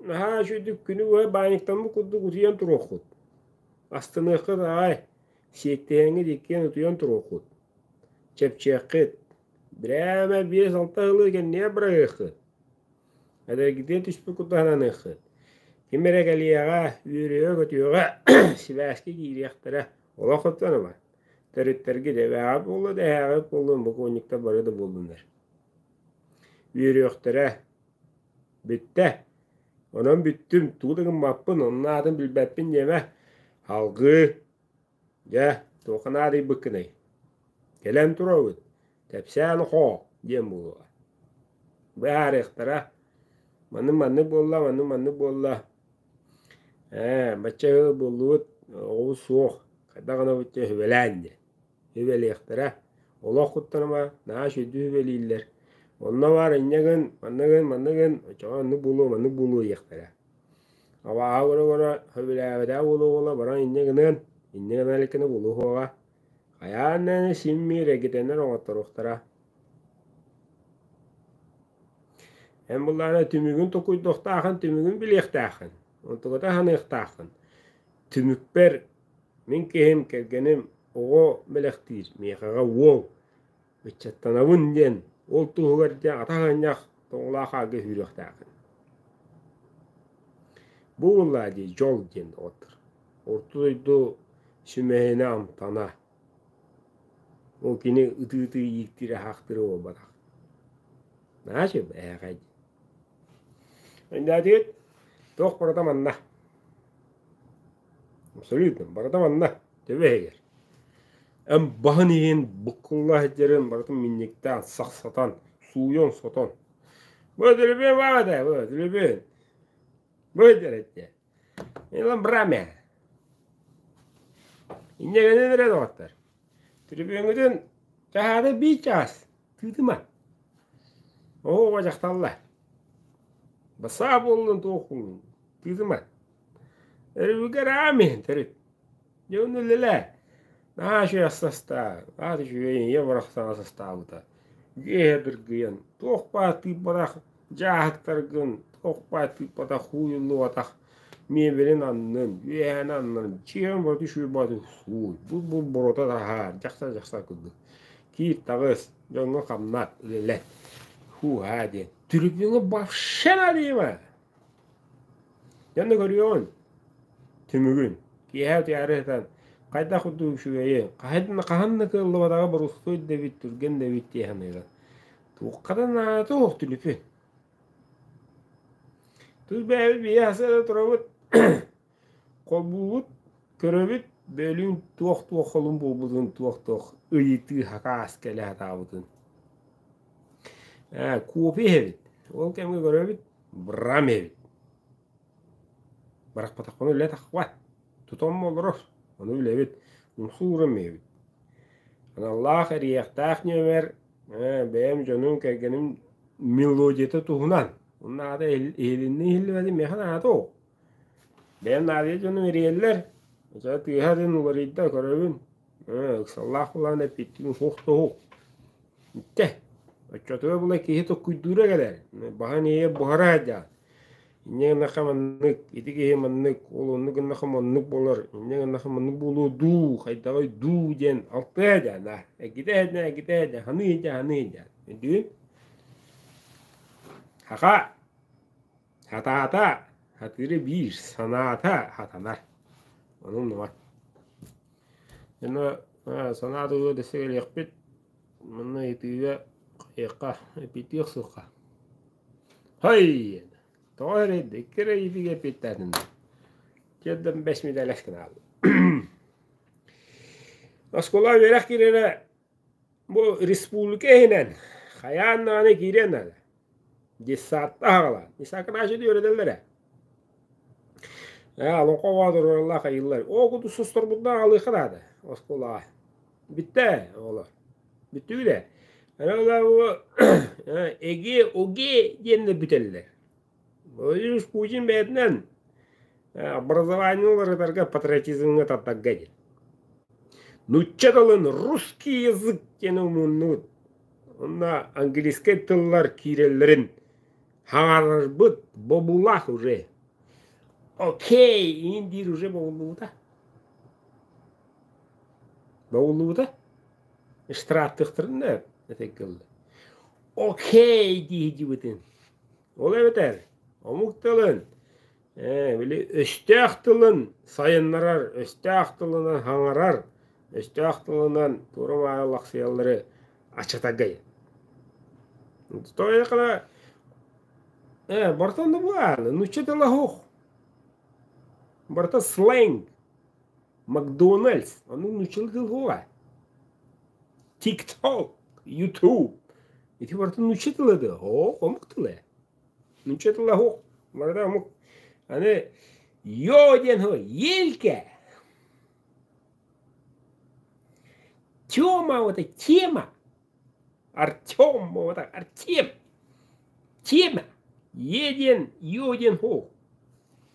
наһаа үчүгүйдүк күнү быһа баанньыктаммыт курдук утуйан туруоххут. Астыныаххыт аҕай, сиэттиһэҥҥит иккиэн утуйан туруоххут. Чэпчиэххит. Бирээмэ 5-6 сылы кэннигэр быраҕыаххыт. Эдэргитигэр түспүт курдук сананыаххыт. Ким эрэ кэлиэҕэ, үөрүөҕэ-көтүөҕэ, сибээскэ киириэхтэрэ. Олох оттон Төрүттэргит эбээҕит буолла да эһээҕит буоллун, бокуонньуктар бары да буоллуннар. Үөрүөхтэрэ. Бүттэ. Онон бүттүм, тугу да гыммаппын, онно аатын билбэппин диэмэ. Алгыы. Дьэ, туохха наадыйбыккыный? Кэлэн турабыт. Кэпсээн хоо диэн буолуоҕа. Быһаарыахтара. Маннык-маннык буолла, маннык-маннык буолла. Ээ, бачча ыал буоллубут, оҕобут суох. Хайдах гынабыт дьэ сүбэлээн диэн. Сүбэлиэхтэрэ. Олох куттаныма, наһаа үчүгэйдик сүбэлииллэр. Онно баар инньэ гын, манна гын, манна гын, оччоҕо оннук буолуо, маннык буолуо диэхтэрэ. Абааһы көрө-көрө сөбүлээбэтэх буола-буола баран инньэ гыныан, инньэ гына иликкинэ буолуо суоҕа. Хайаан даҕаны син биир эргитэннэр оҥотторуохтара. Эн буллаҕына түмүгүн токуйдуохтааххын, түмүгүн билиэхтээххин, онтуката аһыныахтааххын. Түмүкпэр Мин киһим, кэргэним оҕо бэлэхтиир, миэхэҕэ уол, ыччаттанабын диэн ол туһугар дьэ атах анньах тоҥолоох аалга сүүрүөхтээххин. Бу буоллаа дии дьол диэн доҕоттор. Орто дойду сүмэһинэ амтана. Ол кини ытыы-ытыы ииктиирэ аһаахтыыра буолбатах. Наһаа үчүгэй эһээхэй дии. Өйдөөтүгүт? Туох барыта манна. Абсолютно. Барыта манна, төбө иһигэр. Эн баһын иһин буккулла сылдьарын барытын минньиктээн, сахсатан, сууйан, сотон. Бу төлөпүөн баар этэ, бу төлөпүөн. Бу этэ. Илон браме. Инньэ гынан эрэ доҕоттор. Төлөпүөҥҥүтүн чаһаата биир чаас тыытыма. Оҕо дьахталлар. Басаа буоллун туох буоллун тыытыма. Өрүбүгэр аам иһин төрүт. Дьэ ону үлэлээ. Наһаа үчүгэй астастаа, аата үчүгэй ийэ барахсан астаабыта. Үөһэ дыргыйан, туох баар тыыппатах дьааһыктаргын, туох баар тыыппатах хууйуллубатах миэбэлин аннын, үөһэни аннын, дьиэм барыта үчүгэй баҕайытык сууй, бу боруота таһаар, дьахтар-дьахтар курдук. Киир таҕыс, дьоҥҥо хамнат, үлэлэт. Һуу-һаа диэн. Түрүбүҥҥэ вообще наадыйыма. Дьонно көрүөҕүн, түмүгүн, киэһэ утуйаары сытан, хайдах курдук үчүгэйи, хаһан хаһан да кыаллыбатаҕа борустуой да эбит, түргэн да эбит дии саныыгын. Туохха да наадата суох түлүпүн. Тус бэйэбит биһи хас турабыт, холбуубут, көрөбүт, бөлүүн туох-туох холун буолбутун, туох-туох ыйытыы хакаас кэлэ сатаабытын. Ээ, кофе иһэбит. Ол кэмҥэ көрөбүт, Бырам эбит. Барахпатахпына үлэ тахпат. Тутан олорор. Ону үлэбит. Умсуурам эбит. Аналлаах эриэхтээх нүөмэр бэйэм дьонум, кэргэним мелодията туһунан. Онно аата иһилинни иһиллибэтин миэхэ наада ол. Бэйэм наадыйа дьонум эрийэллэр. Оччо тыаһа дын уларыйда көрөбүн. Ыксаллаах буолан эппиттиин суох туһук. Итте, оччотугар була киһи толкуйдуура кэлэр, баһын иһэ буһара сылдьаҕын. Инньэ гыннахха маннык, ити киһи маннык, ол оннук гыннахха маннык буолар, инньэ гыннахха маннык буолуо дуу, хайдаҕый дуу диэн алтыа сылдьаҕын аа, эргитэ сылдьан, эргитэ сылдьан, ханыы сылдьан, ханыы сылдьан. Өйдүүгүн? Саха сатаата, сатыыра биир, санаата сатанар. Ону умнума. Дьоно санаа тылыгар дэсэ кэлиэхпит. Манна ыйытыыга хайыахха, эппиэттиэх суохха. Хай! Тоҕо эрэйдэ, икки эрэ ыйытыыга эппиэттээтин. Тиэрдэн бэс медалес гынаал. Оскуола үөрэх киирэрэ бу республика иһинэн хайаан даҕаны киириэн наада. Детсадта аҕалаан. Детсадка наша үөрэтэллэрэ. Олоҥхо оҕо хайыыллар. Оо, куту состорбутунан аҕалыахха наада оскуолаҕа. Бүттэ оҕолор. Бүттүбүт ээ. Эги, уги диэннэр бүтэллэр. Владимир Путин бэйэтинэн образование уларытарга патриотизмҥа тардарга диэн. Нуучча тылын русский язык диэн умуннубут. Онно английскай тыллар киирэллэрин хаҥарарбыт бобуулаах уже. Окей, иин диир уже бобуллубута. Бобуллубута. Штрафтыахтарын да этэҥҥэ ылла. Окей дии сылдьыбытын. Ол эбэтэр омук тылын, били өстөөх тылын сайыннарар, өстөөх тылынан хаҥарар, өстөөх тылынан туора-маары лахсыйаллары ачатаргай. Тоҕо барыта онно баар, нуучча тыла суох. Барыта сленг. Макдональдс, ону нууччалыы тыл суоҕа. Тик-ток, Ютуб. Ити барыта нуучча тыла да, оо, омук тыла. Нуучча тыла суох, барыта омук. Аны йо диэн суох, елка. Тёма вот это тема. Артем, вот так, Артем. Тема. Е диэн, ё диэн суох.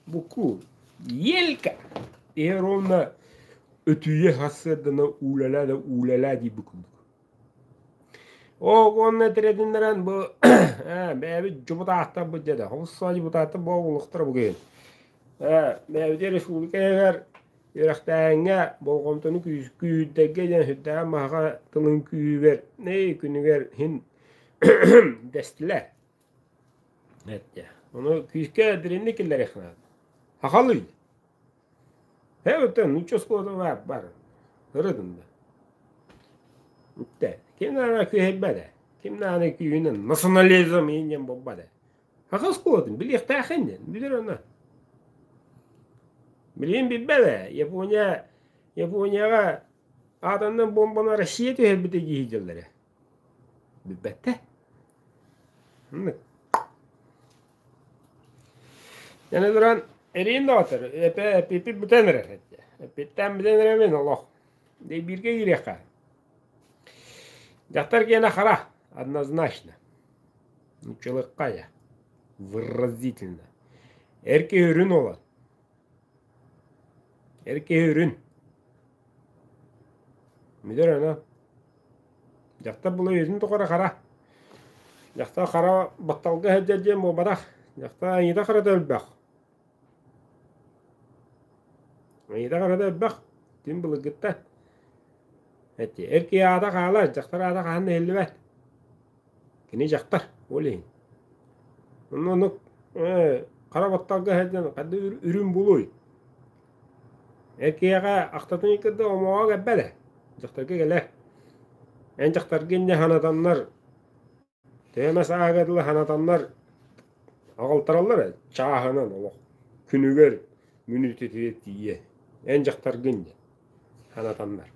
Букку. Елка. Иһэ ровно өтүйэ сарсыардана уулэлээ да уулэлээ диирбит курдук. Оо, уонна этэрэтиннэрэн бу бэйэбит дьокутааттарбыт дьэ хомус дьокутааттар буолуохтара бу киһи. Бэйэбит республика иһигэр үөрэхтээһиҥҥэ болҕомтону күүһүрдэргэ диэн сүрдээҕин маһаҕа тылын күүһүгэр күнүгэр иһин дэстилэр. Эттэ. Ону күүскэ дириҥник киллэриэх наада. Сахалыы. Ээ, нуучча оскуолата баар, бар. Ырытын да. Иттэ. Ким даҕаны күһэйбэт ээ. Ким даҕаны күүһүнэн национализм иинньэн буолбат ээ. Саха оскуолатын билиэхтээххин диэн. Билэр онно. Билигин билбэт ээ. Япония, Японияҕа атомнай бомбаны Россия түһэрбитэ дии сылдьаллар ээ. Билбэттэр. Оннук. Яны туран эриин доҕоттор, эппиппит бүтэн эрэр. Эппиттээн бүтэн эрэбин олох. Бииргэ киириэххэ. Дьахтар киэнэ хара, однозначно. Нууччалыахха я. Выразительно. Эр киһи үрүн уолан. Эр киһи үрүн. Мүдэр ана. Дьахтар була үйэтин тухары хара. Дьахтар хара батталга сылдьар диэн буолбатах. Дьахтар айыыта харата элбэх. Айыыта харата элбэх. Тим былыргыттан. Эти эр киһи аата хаалар, дьахтар аата хаһан да иһиллибэт. Кини дьахтар, ол иһин. Онно оннук хара батталга сылдьан ханна үрүн булуй? Эр киһиэхэ ахтатын кытта омоҕо кэлбэт ээ, дьахтарга кэлэр. Эн дьахтарга инньэ санатаннар, төһө эмэ сааһыгар дылы санатаннар аҕалтараллар ээ, чааһынан олох күнүгэр мүнүүтэтигэр тиийэ. Эн дьахтаргын диэн санатаннар.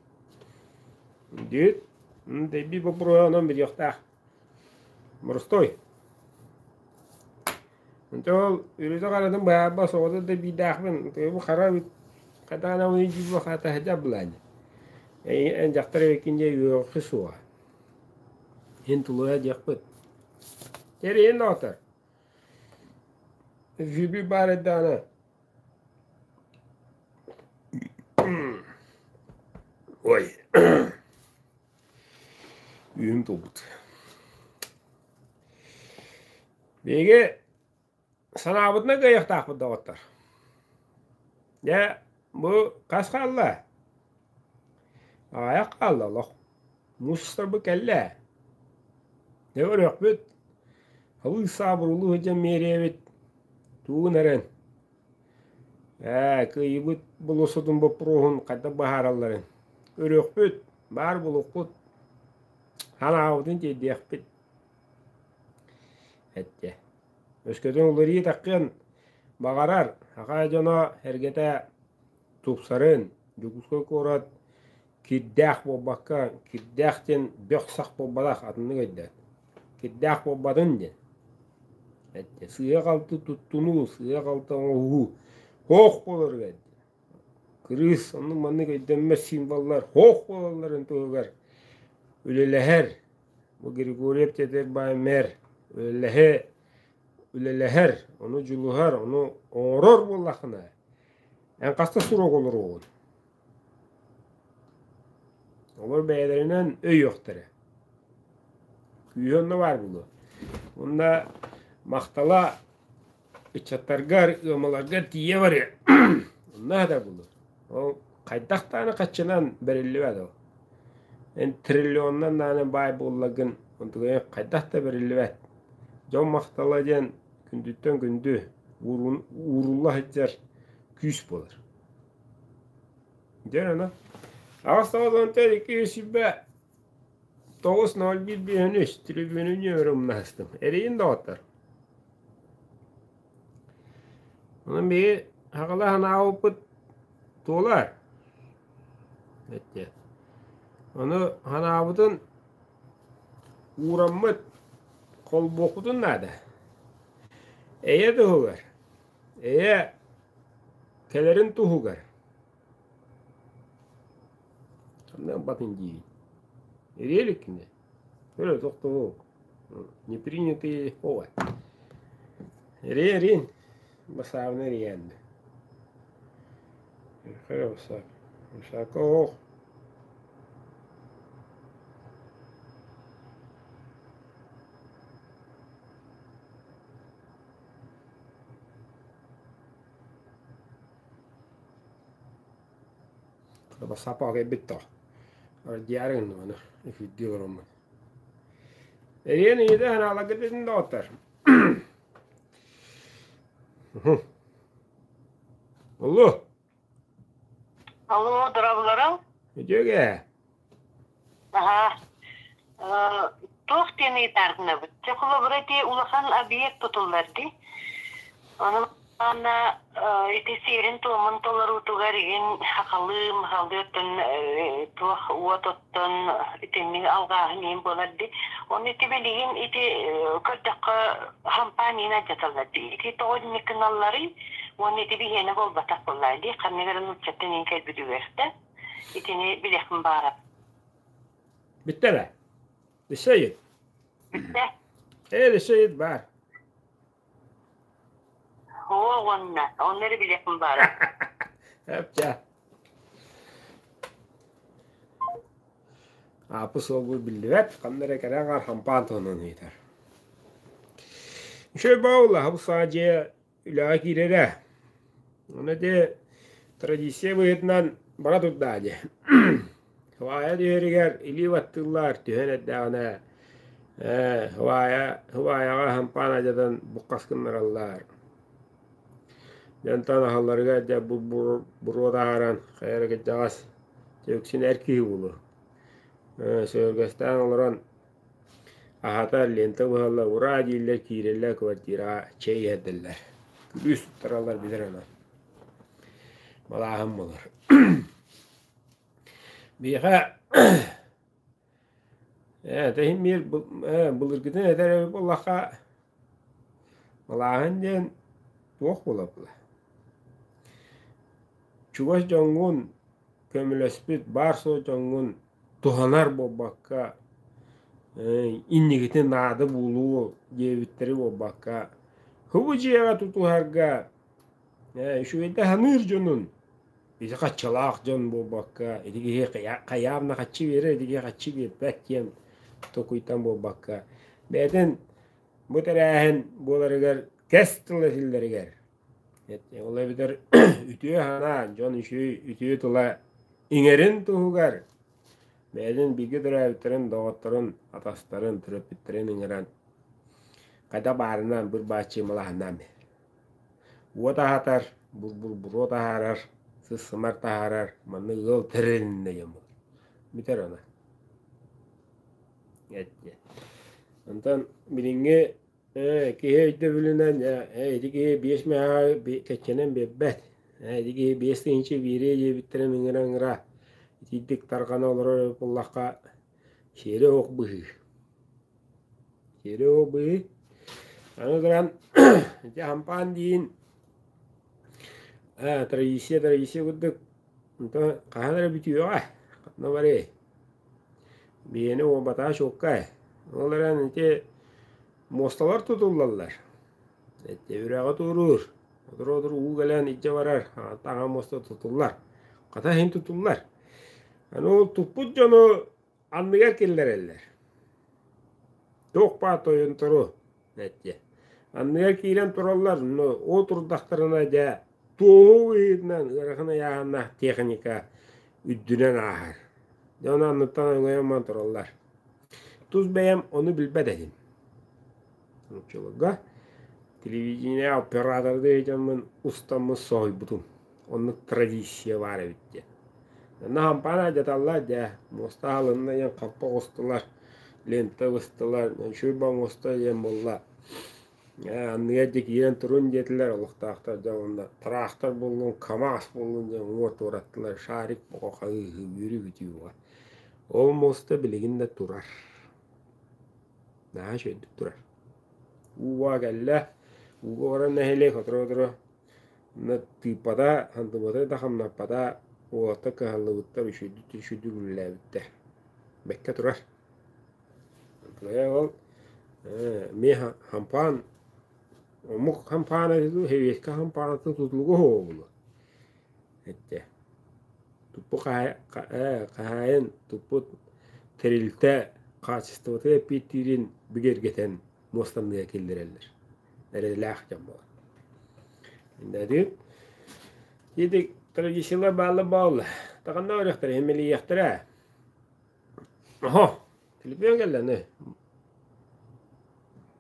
Диэт, дэйбит боппуруоһа онон билиэхтээх. Боростой. Онто ол үрүтэ харатын быһаарба соҕото да биирдээхпин бу хара эбит хатаана уни дьиибэ хата былаан эн дьахтар эбиккин дьэ үөҕү суоҕа иһин тулуйа диэхпит тэрийин доҕоттор Фиби баар эрдэҕинэ ой Үүм туолбут. Биһиги санаабытынан кыайыахтаахпыт доҕоттор. Дьэ, бу хас хаалла? Аҕыйах хаалла олох. Муус устарбыт кэллэ. Дьэ көрүөхпүт. Халыы-саабырылыы сылдьан миэриэбит. Тугун эрэн. Ээ, кыайыыбыт болуоссатын боппуруоһун хайдах быһааралларын. Көрүөхпүт, баар буолуохпут. Ханаабытын тиэрдиэхпит. Эттэ. Өскөтүн уларыйыы таххыан баҕарар, саха дьоно эргэтэ тупсарын, Дьокуускай куорат кирдээх буолбакка, кирдээх диэн бөх-сах буолбатах, атыннык өйдөөн. Кирдээх буолбатын диэн. Эттэ. Сыыһа-халты туттунуу, сыыһа-халты оҥоһуу суох буоларыгар Кырыыс оннук-маннык өйдөммөт символлар суох буолалларын туһугар үлэлэһэр. Бу Григорьев Тетер мэр үлэлэһэ үлэлэһэр, ону дьулуһар, ону оҥорор буоллаххына, эн хаста сурук олоруоҕун? Олор бэйэлэринэн өйүөхтэрэ. Күүһэ онно баар буолуо. Уонна махтала ыччаттаргар, ыамаларгар тиийэ барыа. Онно да буолуо. Ол хайдах даҕаны хаччынан бэриллибэт ол. Эн триллионнан даҕаны баай буоллагын, онтугайын хайдах да бэриллибэт. Дьон махтала диэн күндүттэн күндү, уурулла сылдьар күүс буолар. Дьэ ону 8 9 2 1 9 0 1 5 3 трибүнү нүөмэрэ умнаһыстым. Эрэйин доҕоттор. Онон биһиги хаҕала санаабыппыт туолар. Эттэ. Ону санаабытын уураммыт холбуохпутун наада. Эйэ туһугар, эйэ кэлэрин туһугар. Ханна ылбатын диибин. Ириэ иликкинэ. Өрө тохтоо. Не принятые ова. Эрий эрийн. Басаабына эрийээннэ. Хайа басаап. Басаакка оһох. Басаапаҕа кэлбит тоҕо. Диари гынным эфирдии олороммун. Эриэн ийэтэ ханааларга дэтин доҕоттор. Алло. Алло, дорооболоруҥ. Үтүөгэ. Аһаа. Туох диэн ыйытаардынабыт? Чэ, холобура, ити улахан объект тутуллар дии. Ону уонна ити сиэрин-туомун толоруутугар игин хахалыы, махалыы оттон туох уот оттон итинник алҕааһын иһин буолар дии. Ону ити билигин ити көрдөххө хампаан иһин алдьаталлар дии. Ити тоҕо итинник гыналларый? Уонна ити биһиэнэ буолбатах буоллаа дии. Ханнык эрэ нууччаттан иһин кэлбит үгэстэн. Итини билиэхпин баҕарабын. Бүттэ эрэ. Өссө ыйыт. Бүттэ. Ээ, өссө ыйыт баар. Оо, уонна, онно эрэ билиэхпин баара. Эпчэ. Ааппы суолбут биллибэт, ханна эрэ кэрэ аҥаар хампаан туһунан ыйытар. Үчүгэй баалла, бу саҥа дьиэ үлэҕэ киирэрэ. Ону ити традиция быһыытынан бара турдаа дии. Хвая түһэригэр илии баттыыллар, түһэн эрдэҕинэ ээ, хвая, хваяҕа хампаан алдьатан буккас гыннараллар. Дьонтон аһалларыгар дьэ буруо таһааран хайа эрэ кырдьаҕас дьэ үксүн эр киһи буолуо. Сөһүргэстээн олорон аһатар, лента быһаллар, ураа дииллэр, киирэллэр квартираҕа чэй иһэрдэллэр. Күлүүс туттараллар билэр онон. Малааһын буолар. Биһиэхэ ээ иһин биир былыргытын этэр эбит буоллахха, малааһын диэн туох буолар буолла? Чугас дьоҥҥун көмөлөспүт баар-суох дьоҥҥун туһанар буолбакка, инникитин наада буолуо диэбиттэри буолбакка, хыбы дьиэҕэ тутуһарга үчүгэйдик саныыр дьонун ити хаччылаах дьон буолбакка, ити киһи хайаан да хаччы биэрэр, ити киһи хаччы биэрбэт диэн толкуйтан буолбакка, бэйэтин бу тэрээһин буоларыгар кэс тыл этиллэригэр ол эбэтэр үтүө санаа, дьон үчүгэй үтүө тыла иҥэрин туһугар бэйэтин бииргэ төрөөбүттэрин, доҕотторун, атастарын, төрөппүттэрин ыҥыран хайдах баарынан быр-бааччы малаһыннаан уот аһатар, бур-бур буруо таһаарар, сыс-сымар таһаарар, манна ыал тэрилиннэ диэн буолар. Бүтэр аны. Эттэ. Онтон билиҥҥи киһи өйдөбүлүнэн ити киһи биэс мэһэҕи кэччэнэн биэрбэт. Ити киһи 5000 биэриэ диэбиттэрин ыҥыра-ыҥыра итиирдик тарҕана олорор эбит буоллахха, сиэрэ суох быһыы. Сиэрэ суох быһыы. Аны туран ити хампаан диин традиция традиция курдук онтон хаһан эрэ бүтүөҕэ. Ханна барыай? Биһиэнэ уолбатаҕа чуолкай. Ол эрэн ити муосталар тутуллаллар. Ити үрэҕи туоруур. Отур-отур уу кэлэн илдьэ барар. Таҥа муоста тутуллар. Хата иһин тутуллар. Аны ол туппут дьону анныгар киллэрэллэр. Туох баар тойонтору эттиэ. Анныгар киирэн тураллар, но ол турдахтарына дьэ туоһу быһыытынан ыарахан ыйааһыннаах техника үрдүнэн ааһар. Дьэ ону анныттан өҥөйөн тураллар. Тус бэйэм ону билбэт этим. Оччолорго телевидение оператордыы дьоммун устаммын соһуйбутум. Оннук традиция баар эбит диэн. Онно хампаан алдьаталлар дьэ, муоста аһылынна диэн хаппа оҕустулар, лента быстылар, үчүгэй муоста диэн буолла. Анныгар дьэ киирэн турун диэтилэр олохтоохтор дьэ уонна тыраахтар буоллун, КамАЗ буоллун диэн уҥуор туораттылар, шарик бөҕө хаһыы үөрүү-көтүү бөҕө. Ол муоста билигин да турар. Наһаа үчүгэйдик турар. Уу кэллэ, ууга баран нэһилиэк сотору-сотору тыыппата, хантыбата да хамнаппата, уолаттар кыһаллыбыттар, үчүгэйдик үчүгэйдик үлэлээбиттэр. Бэккэ турар. Ол эмиэ хампаан омук хампаана сэбиэскэй хампаанаттан тутулуга суоҕа буолуо эттэ. Туппут хаһаайын туппут тэрилтэ хаачыстыбатыгар эппиэттиирин бигэргэтэн муостанныга киллэрэллэр. Эрэллээх дьон буолар. Иннэтин ити традициялар баалла буолла. Таҕанна барыахтара, эмэлийиэхтэрэ. Оһо, телефон кэллэ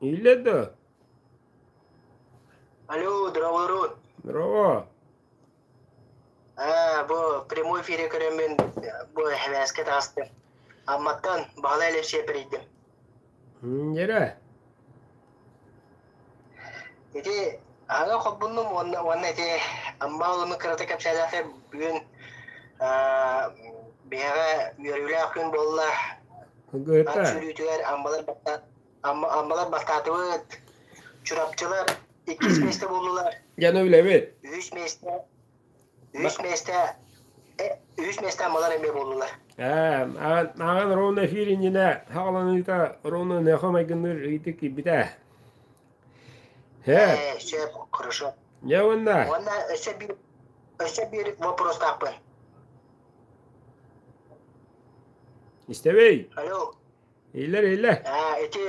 Ииллэр да? Алло, здорово, Здорово. Аа, бу прямой эфире көрөммүн бу эһэмээскэ таҕыстым. Амматтан Баһылай Алексеев эрийдим. Дьэрэ. Ити аһаҥа холбуннум уонна уонна ити Амма олону кырата кэпсээтэххэ бүгүн аа биһиэхэ үөрүүлээх күн буолла. Ат сүүрүүтүгэр Аммалар Аммалар бастаатыбыт. Чурапчылар иккис миэстэ буоллулар. Дьэ, үлэбит. Үһүс миэстэ үһүс миэстэ үһүс миэстэ Аммалар эмиэ буоллулар. Ээ, ааҕан ровно эфир иннинэ хаҕаланыыта ровно нөхө майгынныыр ыйытык киирбитэ. Ээ, сөп, хорошо. Дьэ уонна Уонна өссө биир вопростаахпын. Истэбий? Алло. Иһиллэр, иһиллэр. Ити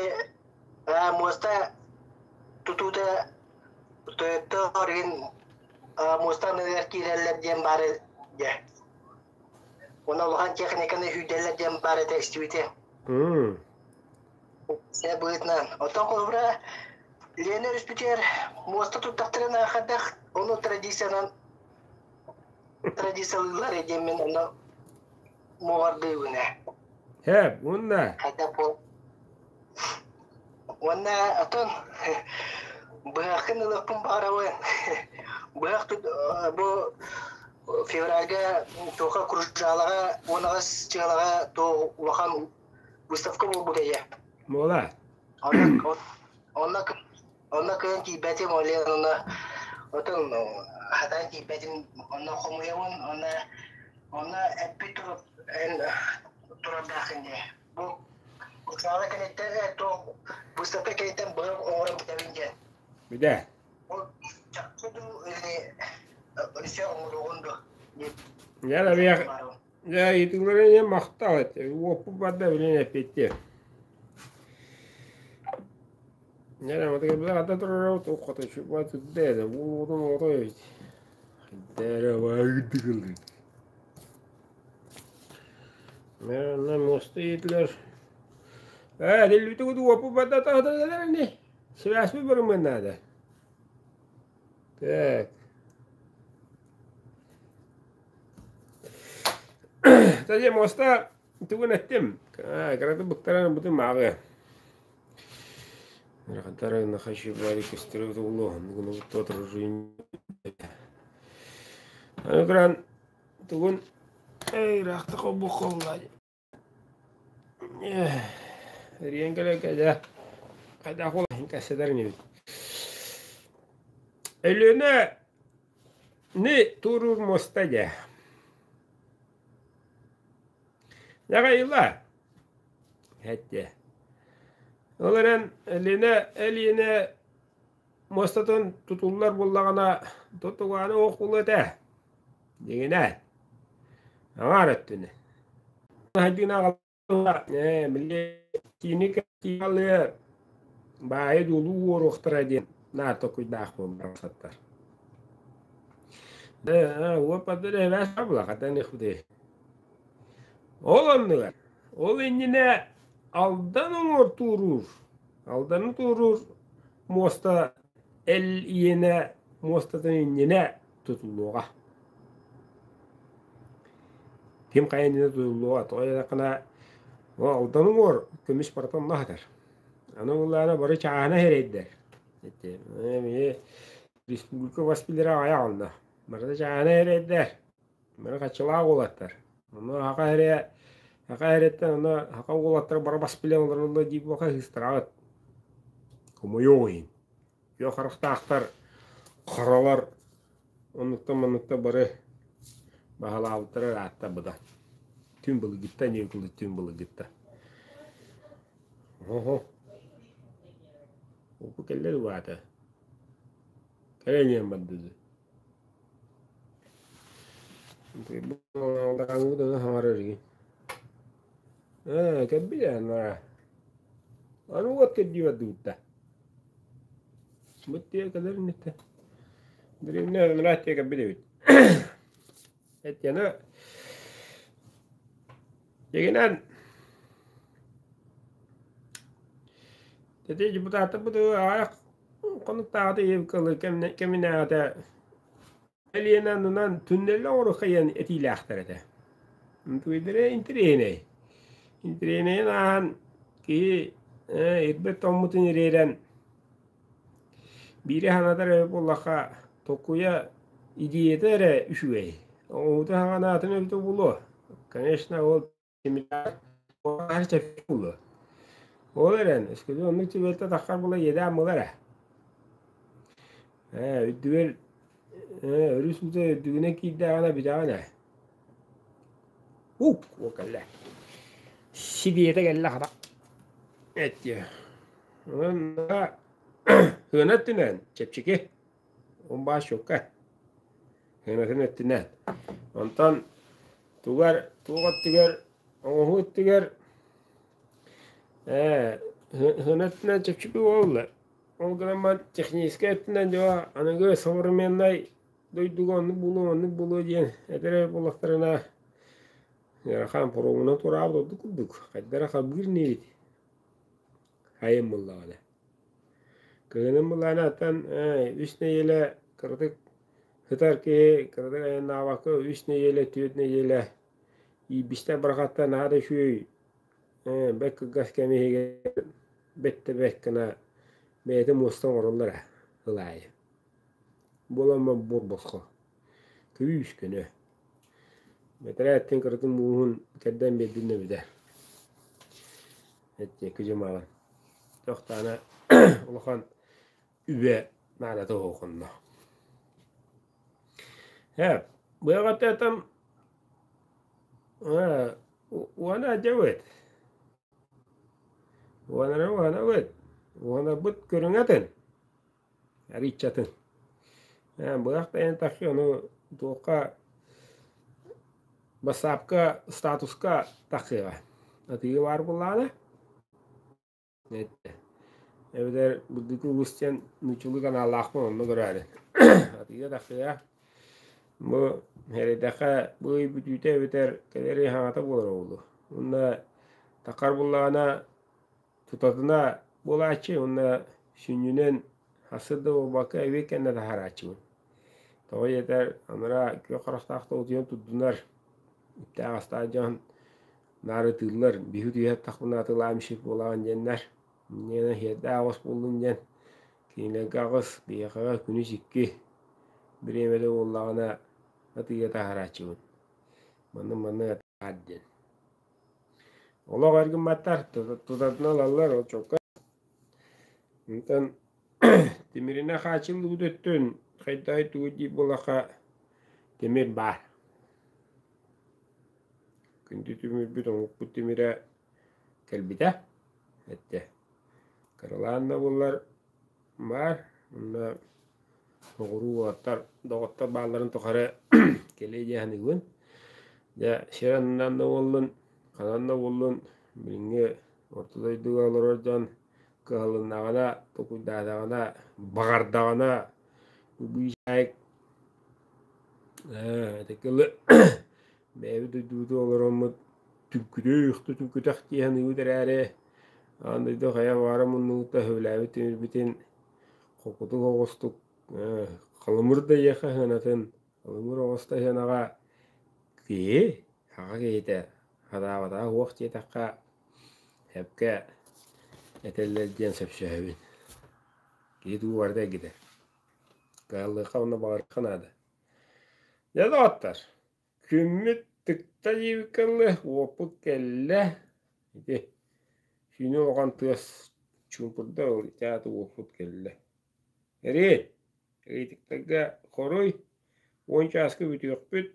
муоста тутуута тойоттор игин муоста анныгар киирэллэр диэн баар дьэ. Уонна улахан техниканы күүтэллэр диэн баар этэ истибитим. Сэ быһыытынан. Оттон холобура Лена өрүспүтүгэр муоста туттахтарына хайдах ону традициянан традициялыыллар диэн мин онно муоҕардыыбын ээ. Һээп, уонна Хайдах буол Уонна оттон быһаххын ылыахпын баҕарабын. Быһах бу февральга туохха Кружалаҕа 18 чыалаҕа туох улахан выставка буолбут эйэ. Буола. Онно онно онно кыайан тиийбэтим, ол иһин онно отон хатаан тиийбэтим, онно хомуйабын, онно онно эппит эн турардаахын дии. Бу Кружала кэнниттэн туох выставка кэнниттэн быһах оҥорон бүтэбин диэн. Бүтэ. Ол чахчы дуу или өссө оҥоруоҕун дуу диэн Дьэ, эбиэх дьэ, ыйытыылары ийэ махтал этэ. Уоппут барда билин эппиэттиэ. Дьэ, матыгар бile хата турар туох чупа түддэ уутун ото эбит. Дэрэ вайдыгылы. Мэ муоста иитилэр. Ээ, дилбити уоппут барда таһытар ини. Связьпыт барымын наада. Так. Тадьа муоста тугун эттим. Кыраты быктаран бутун мааҕы. Рахатара нахаши бари кестере туглу гуну отражение. Аны туран тугун эй рахта хобу холла. Риэн кэлэ кэлэ хайдах ол кэсседер инибит. Өлүөнэ ни туруур муоста дьэ. Дьаҕайыла эттэ. Ол эрэн Элиэнэ Элиэнэ муостатын тутуллар буоллаҕына тутугааны ох буолуо этэ. Дьиҥинэ аҥаар өттүнэ. Хайдыына аҕалла били киини кэлиэ баайы дуулуу уоруохтара диэн наар токуйдаах буолбатахтар. Ол оннугар, ол иннинэ Алдан уҥуор туоруур, Алданы туоруур муоста эл иэнэ муостатын иннинэ тутуллуоҕа. Ким хайа иннинэ тутуллуоҕа, тоҕо диэтэххинэ, Алдан уҥуор көмүс барыта онно сытар. Аны буллаҕына бары чааһына эрэйдэр. Ити республика бас билэрэ аҕыйах онно. Барыта чааһына эрэйдэр. Бары хаччылаах уолаттар. Ону аха эрэ аха эрэттэн ону аха уолаттар бары бас билэн олороллор дии буоха ыыстараҕыт. Хомойуох иһин. Күөх харахтаахтар, харалар оннуктан-манныкта бары баһылаабыттара ыраатта быдан. Түн былыргыттан диэн курдук түн былыргытта. Оһо. Бу кэллэр убаата. Кэлэн иһэн бардыды. Хаҥарар ээ кэлбит ээ анараа. Аны уот кэлдии бардыбыт да. Быт тиэ кэлэр инниттэн. Древнэй анараа тиэ кэлбит эбит. Этиэнэ дьигинэн Ити депутаттарбыт аҕыйах хонуктааҕыта кэминээҕитэ Элиэнэ аннынан түннэллэ оҥоруохха диэн этиилээхтэр этэ. Туйдара интэриэһинэй. Интэриэһинэйин ааһан киһи ирбэт тоҥмутун ириэрэн биири санатар эбит буоллахха толкуйа идеята эрэ үчүгэй. Оҥоһуута саҕанаатын эбитэ буолуо. Конечно, ол Ол эрэн, өскөтүн оннук түбэлтэ таххар була иэдээн буолар ээ. Ээ, үрдүгэр ээ, өрүс уута үрдүгүнэн киирдэҕинэ бүтэҕин ээ. Ук, уол кэллэ. Сибиэтэ кэллэ хата. Эттиэ. Онон сыана өттүнэн чэпчэки. Ол баар чуолкай. Сыанатын өттүнэн. Онтон тугар туох өттүгэр оҥоһуу өттүгэр ээ сыана өттүнэн чэпчэки буолла. Ол гынан баран техническэй өттүнэн дьэ аныгы современнай дойдуга оннук буолуо, оннук буолуо диэн этэр эбит буоллахтарына ыарахан паромунан туораабыт ордук курдук. Хайдах эрэ харбыыр инибит айан буллаҕына. Кыһынын былаана аттан үс нэдиэлэ кыратык сытар киһи кыратык айаннаабакка үс нэдиэлэ, түөрт нэдиэлэ иирбистэр барахаттан наһаа да үчүгэй бэрт кылгас кэм иһигэр бэрт да бэрт гына бэйэтэ муоста оҥороллор ээ сыл аайы. Буоламмат буор босхо. Күүс көнө. Бэтэрээттэн кыратын мууһун кэрдэн биэрдин эбитэ. Эттиэкки кыдьымаҕын. Тохтаана улахан үбэ наадата оһохонно. Ээ, быаҕатыатам ээ, уона дьэбит. Уонара уонабыт. Уонабыт көрүҥэ атын. Арыыччатын. Ээ, быһах да таххи ону туохха бассаапка статуска таххыаҕа. Атыыга баар буоллаҕына эбэтэр Бурдуку улуус диэн нууччалыы каналлаахпын онно көрөөрү. Атыыга таххыа. Бу эрэйдэххэ бу ый бүтүүтэ эбэтэр кэлэр ый хаҥата буолара буолуо. Уонна таххар буоллаҕына Тутатына буолааччы уонна сүнньүнэн хасыр да буолбакка эбиэт кэннэ таһаарааччыбын. Тоҕо диэтэр, анараа күөх харахтаах да утуйан турдунар, үптээх-астаах дьон наар ытыыллар, биһи утуйа сыттахпына атыылаан ишик буолаҕын диэннэр, инньэ сиэрдээх аҕыс буоллун диэн, кинилэргэ аҕыс, биһиэхэҕэ күнүс икки бириэмэтэ буоллаҕына атыыга таһаарааччыбын. Маннык-маннык атыылаһар диэн. Олох эргимматтар, тутатына ылаллар, ол чуолкай. Онтон тимиринэ хаачыллыбыт өттүн хайдаҕый тугуй диир буоллахха, тимир баар. Күндү тимирбит оҥокпут тимирэ кэлбитэ, эттэ. Кыралаан да буоллар баар, уонна Соҕуруу уолаттар, доҕоттор баалларын тухары кэлиэ дии саныыбын. Дьэ, сир аннынан да буоллун, ханан да буоллун, билиҥҥи орто дойдуга олорор дьон кыһалыннаҕына, толкуйдаатаҕына, баҕардаҕына быычаайык ити кылы бэйэбит дойдубутугар олороммут түҥкүтүөх да түҥкүтэх дии саныыбыт эрээри, аан дойду хайа баҕара муннугуттан сөбүлээбит тимирбитин Холкутук оҕустук халымыр да эйиэхэ сыанатын, халымыр оҕус да сыанаҕа киһи, саха киһитэ сатаабатаҕа суох диэтэххэ, сөпкө этэллэр диэн сөпсөһөбүн. Киһи тугу барыта эргитэр. Кыһаллыахха уонна баҕарыахха наада. Дьэ, доҕоттор, күммүт тыкта диэбиккэ дылы, уоппут кэллэ. Ити сүүнэ улахан тыас чуумпурда ол ити аата уоппут кэллэ. Эриэн, ыйытыктарга хоруй, 10 чааска бүтүөхпүт,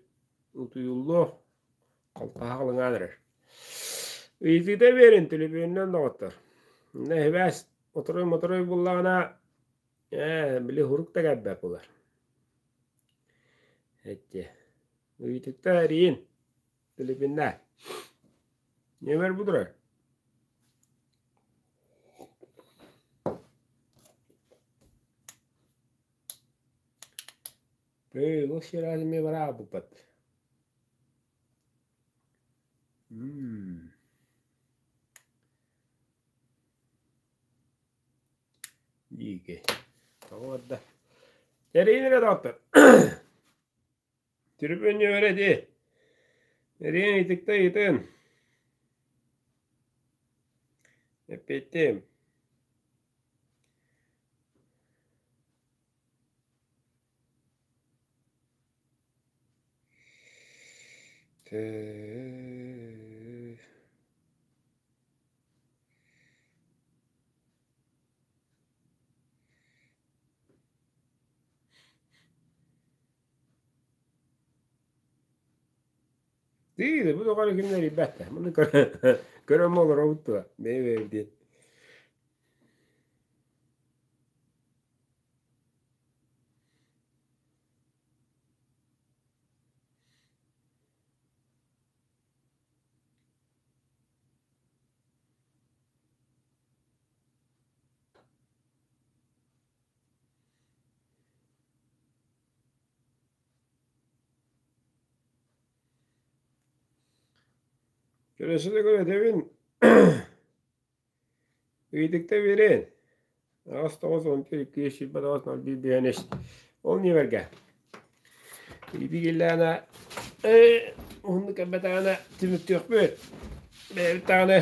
утуйуллуо, халтаһа халыҥаан эрэр. Ыйытыыта биэрин төлөпүөнүнэн доҕоттор. Иннэ сибээс оторой-моторой буллаҕына, ээ, били сурук да кэлбэт буолар. Эттэ. Ыйытыкта эриин, төлөпүөннээ. Нүөмэр бу турар. Эй, ол сир эмиэ бараабыппат. Диики. Тоҕо барда? Эриин эрэ доҕоттор. Түрүпүөн нүөмэрэ ити. Эриэн ыйытыкта ыйытын. Эппиэттиэм. Диир, бу доҕор кимнэр билбэт да. Маны көрөн олоробут дуо? Бэйэ-бэйэбит диэн. Көрөсө да көрөтөбүн ыйытыкта биэриэн. 8 9 14 229 01 5 Ол ньиэбэргэ. Ыйытыы киллэҕинэ уһуннук кэлбэтэҕинэ түмүктүөхпүт. Бэйэбит даҕаны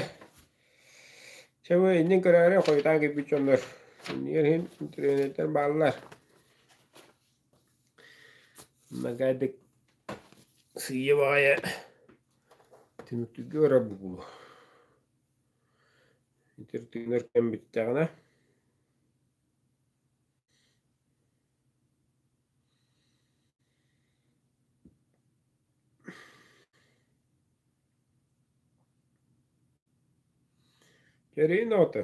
Чэ, иннин көрөөрү хойутаан кэлбит дьоннор иннигэр иһин интэриэһинэйдэр бааллар. Магадык сыыйа баҕайы түмүктүүргэ барар буолуо. Итир тыынар кэм бүттэҕинэ Кэриин оҕото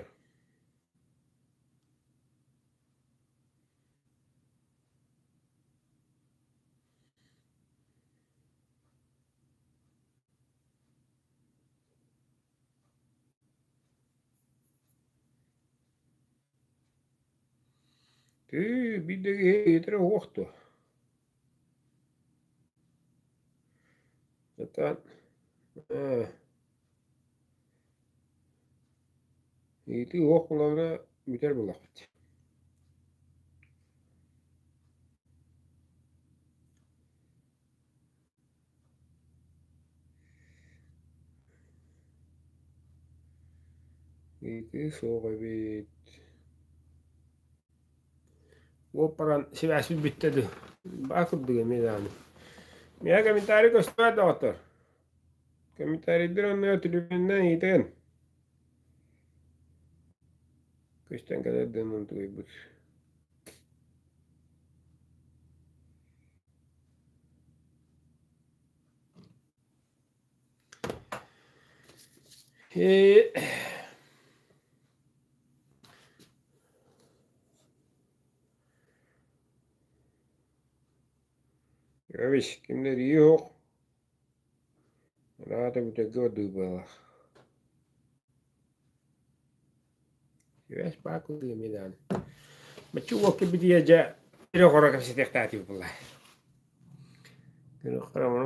Тыы, биир да киһи ыйытара уһуох дуо? Сатаан ээ ыйытыы уһуох буоллаҕына бүтэр буоллахпыт. Ыйытыы суох эбит. Уоп баран сибээспит бүттэ дуу? Баа курдук эмиэ даҕаны. Миэхэ комментарий көстүбэт доҕоттор. Комментарийдыр онно түлүпүөннэн ыйытыгын. Көстөн кэлэр дын онтугуйбут. Эбис, кимнэр суох. Аата бүтэргэ ордук быһыылаах. Сибээс баар курдук эмиэ даҕаны. Бачча уол кэлбитигэр дьэ ирэ-хоро кэпсэтиэхтээх буолла. Күнү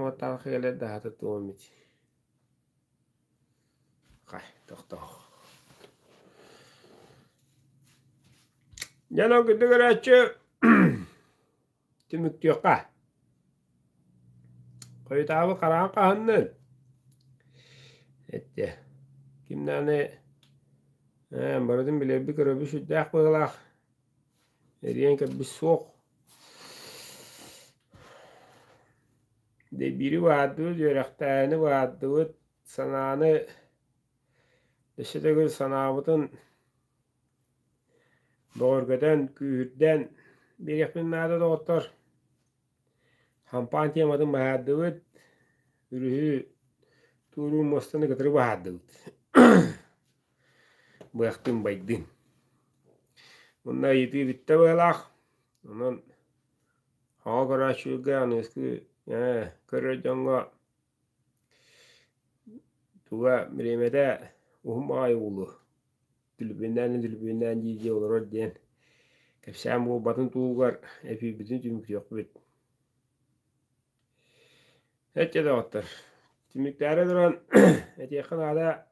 баттаах кэлэр да аһата туом ити. Хай, тохтоо. Дьэ, онон күндү көрөөччү түмүктүөххэ. Хойутаабы хараҕын хаһыннын. Эттэ. Ким даҕаны барытын билэрбит көрөрбүт сүрдээх быһыылаах. Эриэн кэлбит суох. Дэбири баардыбыт, үөрэхтээһини баардыбыт, санааны өссө төгүл санаабытын бөҕөргөтөн, күүһүрдэн биэриэхпин наада доҕоттор. Хампаан тематын баһаардыбыт, үрүһү туоруур муостаны кытары баһаардыбыт. Быахтын байдын. Уонна ыйытыы бүттэ быһыылаах. Онон хаҥа көрөөччүлэргэ аныгыскы көрөр дьоҥҥо туга бириэмэтэ уһун баҕайы буолуо. Түлүпүөннээн түлүпүөннээн дии-дии олорор диэн кэпсээн буолбатын туһугар эфирбитин түмүктүөхпүт. Эчэ доҕоттор, түмүктээри туран этиэххэ наада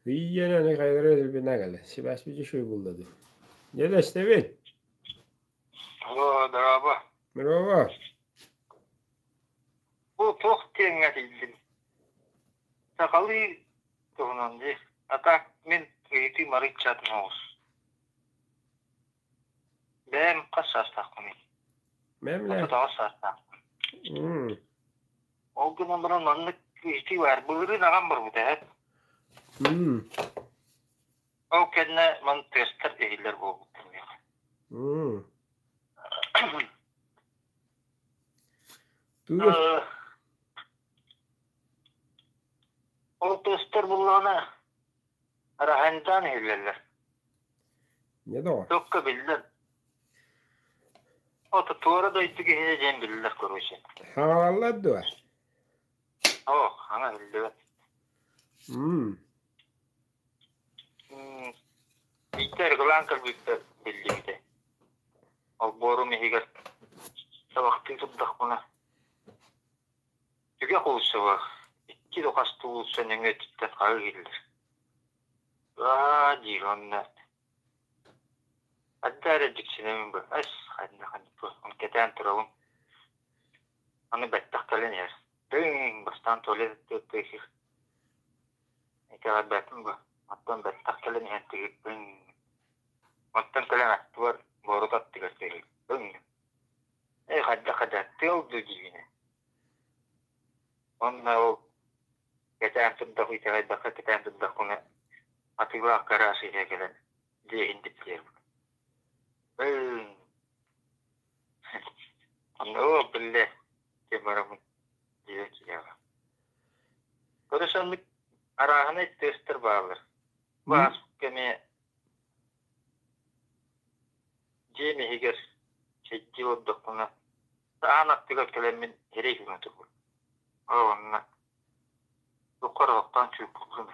Ийэнэ аны хайалара түлүпүөннээн кэллэ. Сибээспит үчүгэй буолла дуу. Дьэ истэбин. Алло, дорообо. Дорообо. Бу туох диэҥҥэ тиийдим? Сахалыы туһунан дии. А так мин ыйытыым арыычча атын оҕус. Бэйэм хас саастаахпыный? Мэмлэ. 38 саастаахпын. Ол гынан баран маннык ыйытыы баар. Былырыын аҕам барбыта эһэт. Ол кэннэ ман тыастар иһиллэр буолбуттар миэхэ. Тыас. Ол тыастар буллаҕына араһаанньытаан иһиллэллэр. Не доҕор? Туохха биллэр. Ото туора дойду киһитэ диэн биллэр короче. Хаҥалаллар дуо? Оо, хаҥа иһиллибэт. Мм. Биирдэ арыгылаан көрбүппэр биллибитэ. Олбуорум иһигэр табахтыы турдахпына, түгэх уулуссаҕа Икки да хас уулусса нөҥүө өттүттэн хаһыы иһиллэр. Аа диир уонна Хайда эрэ дьиксинэбин бу эс ханна ханна кэтээн турабын. Аны бэттэх кэлэн иһэр. Тыҥ бастаан туалет тыыр итэҕэйбэппин бу. Оттон бэттэх кэлэн иһэн тыгырбын. Оттон кэлэн аттыбар борута аттыгар тыгырбын. Ээ хайдах хайдах тыал дуу диибин. Уонна ол кэтээн турдах итэҕэйбэккэ кэтээн турдахпына атыылаах гараж иһэ кэлэн дьиэ иһин типтиэрбит. Онно биллэ диэн бараммын дьиэ киһиэхэ. Көрө арааһынай тыастар бааллар. Бу ааспыт кэми дьиэм иһигэр чэйдии олордохпуна аан аттыгар кэлэммин эрэй гына турбут. Ол онно Туохха эрэ олохтоон чуумпурдум.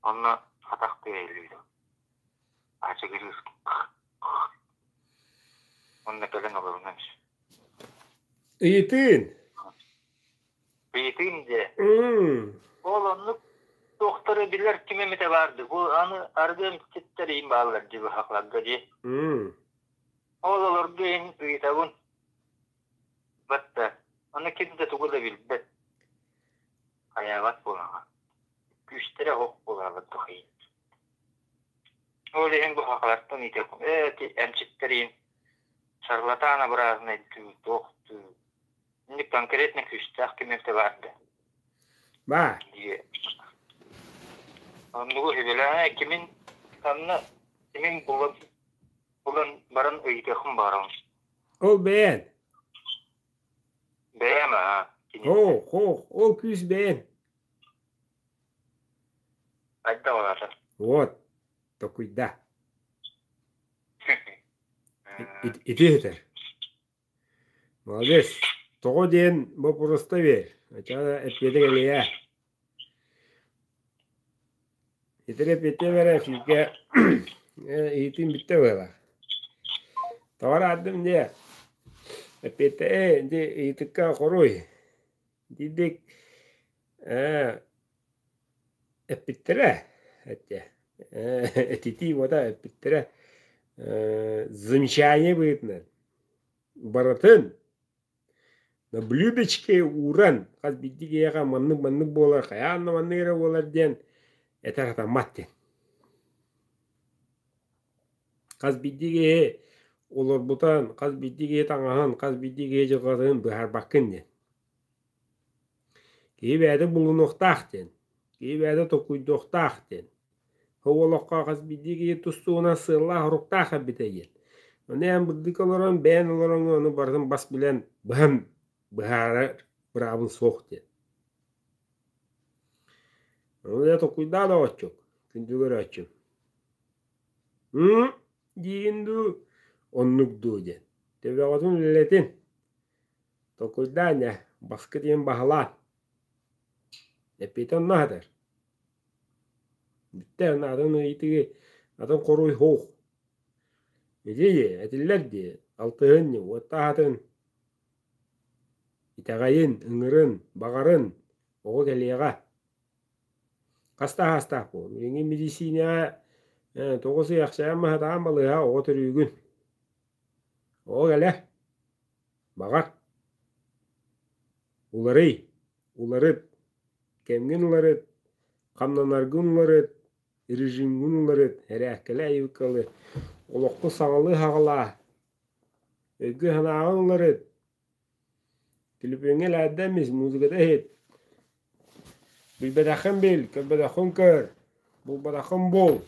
Онно атах тыаһа иһиллибитэ. Аачыгырыыр Онно кэлэн олорунан Ыйытыын. Ыйытыын дьэ. Ол оннук туохтары билэр ким эмитэ баарды. Бу аны арыгы эмчиттэр иин бааллар дии быһахларга дии. Ол олорго иһин ыйытабын. Батта. Аны ким да тугу да билбэт. Хайаабат буолаҕа. Күүстэрэ оһох буолаабат дохайын. Ол иһин бу хахалартан ыйытыахпын. Ээ, ити эмчиттэриин шарлатан образный дуу, туох дуу. Инник конкретно күүстээх ким эмтэ баар да. Баа. Дии. Оннугу үһүбэлээн кимин ханна кимин булан булан баран ыйытыахпын баҕарабын. Ол бэйэн. Бэйэм аа. Хоох, хоох, ол күүс бэйэн. Хайда олата? Вот, токуйда. Ити этэр. Молодец. Тоҕо диэн боппуруоста биэр. Ачаана эппиэтэ кэлиэ. Итини эппиэттиэм эрэ сүүргэ иитин бүттэ быһыылаах. Тоҕо араардым диэ. Эппиэттэ ээ ити ыйытыкка хоруй. Итинник ээ эппиттэрэ эттэ этитии буота эппиттэрэ замечание быһыытынан барытын На блюдечке ууран хас биирдии киһиэхэ маннык-маннык буолар, хайаан да маннык эрэ буолар диэн этэр сатаммат диэн. Хас биирдии киһи олорбутун, хас биирдии киһи таҥаһын, хас биирдии киһи дьылҕатын быһаарбаккын диэн. Киһи бэйэтэ булунуохтаах диэн, киһи бэйэтэ толкуйдуохтаах диэн. Ол олоххо хас биирдии киһи тус-туһунан сыаллаах-соруктаах эбитэ диэн. Ону эн бырдык олорон, бэйэн олороҥҥун ону барытын бас билэн быһан быһаарар быраабын суох диэн. Ону дьэ толкуйдаа доҕоччук, күндү көрөөччүм. М диигин дуу, оннук дуу диэн. Төбөҕүтүн үлэлэтин. Толкуйдаан дьэ, баскы диэн баһылаан. Эппиэтэ онно аһатар. Бүттэ атын ыйытыгы атын хоруй суох. Ити этиллэр дии алтыһын уоттаһатын итэҕэйин, ыҥырын, баҕарын оҕо кэлиэҕэ. Хас да аһаастаах буол. Билиҥҥи медициинэҕэ 9 ый ахсаан маһатаан балыыһа оҕо төрүүгүн. Оҕо кэлэ. Баҕар. Уларый, уларыт, кэмҥин уларыт, хамнанаргын уларыт, режимҥин уларыт, эрээккэлээ айылкалы, олоххун саҥалыы саҕалаа, өйгүн-санааҕын уларыт, төлөпүөҥҥэ элээрдэ эмис, музыката иһит, билбэтэххин бил, көрбөтөххүн көр, булбатаххын бул.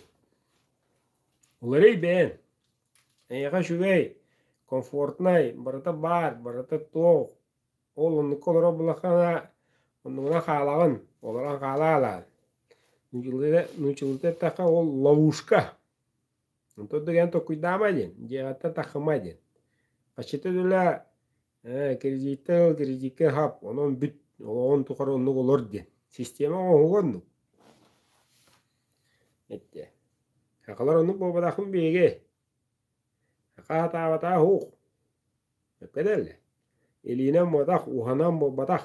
Уларый бэйэн. Эйиэхэ үчүгэй, комфортнай, барыта баар, барыта туох. Ол оннукка олорор буоллаххына, оннугунан хаалаҕын, олорон хаалаа Нууччалыыта эттэххэ, ол ловушка. Онтон да эн толкуйдаама диэн, дьиэҕиттэн таххыма диэн. Хаччыта үлэ кредиттэ ыл, кредиккэ хап, онон бүт, олоҕун тухары оннук олор диэн. Система оҥоһуга оннук. Эттэ. Сахалар оннук буолбатахпын биһиги. Саха сатаабатаҕа суох. Сөпкө этэллэр. Илиинэн буолбатах, уһанан буолбатах.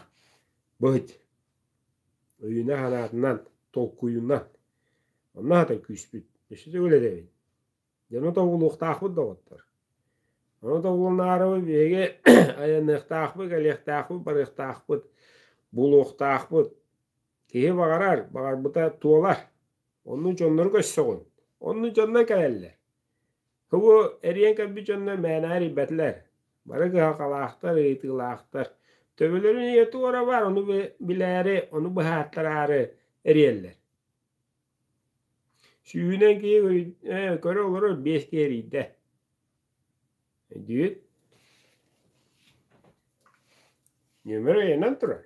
Быһыт. Өйүнэн-санаатынан, толкуйунан. Онно аһатар күүспүт. Өссө төгүл этэбин. Дьону тобулуохтаахпыт доҕоттор. Ону тобулунаарыбыт биһиги айанныахтаахпыт, кэлиэхтаахпыт, барыахтаахпыт, булуохтаахпыт. Киһи баҕарар, баҕарбыта туолар. Онну дьоннору көрсөҕүн. Онну дьоннор кэлэллэр. Бу эрийэн кэлбит дьоннор мээнэ эрийбэтилэр. Бары кыһалҕалаахтар, ыйытыылаахтар. Төбөлөрүн ийэ туора баар, ону билээри, ону быһааттараары эрийэллэр. Сүүһүнэн киһи көрө олорор биэс киһи эрийдэ. Өйдүүр? Нүөмэр ыйанан турар.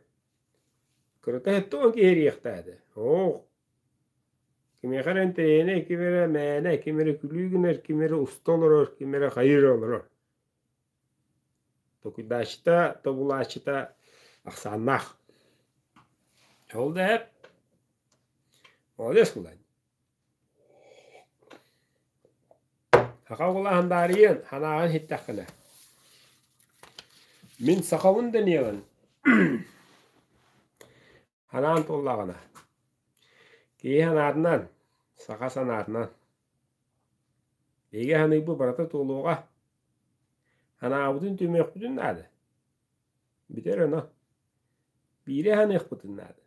Кырата 70 киһи эрийиэхтээтэ. Оох, кимиэхэ эрэ интэриэһинэй, ким эрэ мээнэ, ким эрэ күлүү гынар, ким эрэ уста олорор, ким эрэ хайыр олорор. Токуйдааччыта, тобулааччыта ахсааннаах. Ол да иһэр молодец буолан. Саха уола хандаарыйан, санааҕын иһиттэххинэ. Мин сахабын дэниэҕин Ханаан туоллаҕына, киһи санаатынан, саха санаатынан. Биһиги саныырбыт барыта туолуоҕа. Санаабытын түмүөхпүтүн наада. Бүтэр оно. Биири саныахпытын наада.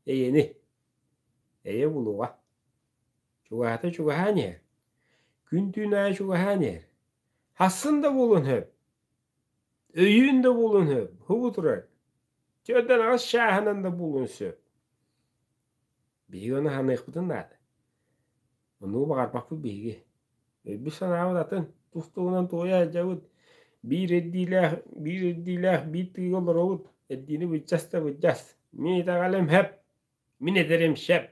Эйэни. Эйэ булуоҕа. Чугаһата чугаһаан иһэр. Күн-түүн аайы чугаһаан иһэр. Хассын да буолуон сөп. Өйүүн да буолуон сөп. Һубу турар. Төрдөн аҕыс чааһынан да буолуон сөп. Биһиги ону саныахпытын наада. Оннугу баҕарбаппыт биһиги. Өйбүт-санаабыт атын, тус-туһунан туойа сылдьабыт. Биир эрдиилээх, биир эрдиилээх биир тыыга олоробут. Эрдиини быдьас да быдьас. Мин итэҕэлим сөп, мин этэрим сөп,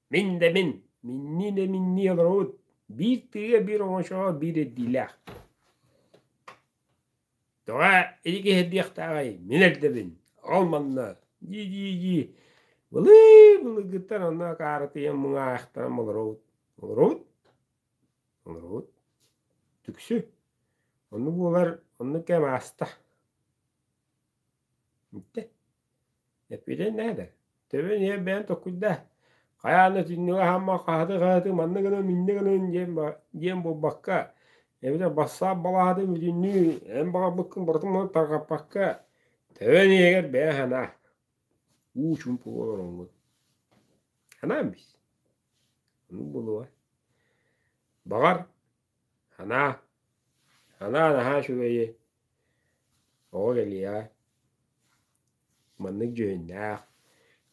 мин да мин, миннии да миннии олоробут. Биир тыыга, биир оҥочоҕо, биир эрдиилээх. Тоҕо ити киһи диэхтээҕий, мин эрдэбин, ол манна дии-дии-дии былыы-былыргыттан онно акаарытыйан муҥаайахтанан олоробут, олоробут, олоробут, түксү. Оннук буолар, оннук кэм ааста. Бүттэ. Эппитин наада. Төбөн иһэ бэйэн толкуйдаа. Хайаан да түннүгэ хаама хаһыты-хаһыты манна гынан иннэ гынан диэн, диэн буолбакка, эбэтэр бассаап балаһатын бүтүннүү эн баҕарбыккын барытын манна тарҕаппакка, төбөн иһигэр бэйэ санаа. Уу чуумпуга олороҥҥун. Санаан бис. Оннук буолуоҕа. Баҕар, санаа. Санаа наһаа үчүгэйи. Оҕо кэлиэҕэ. Маннык дьүһүннээх,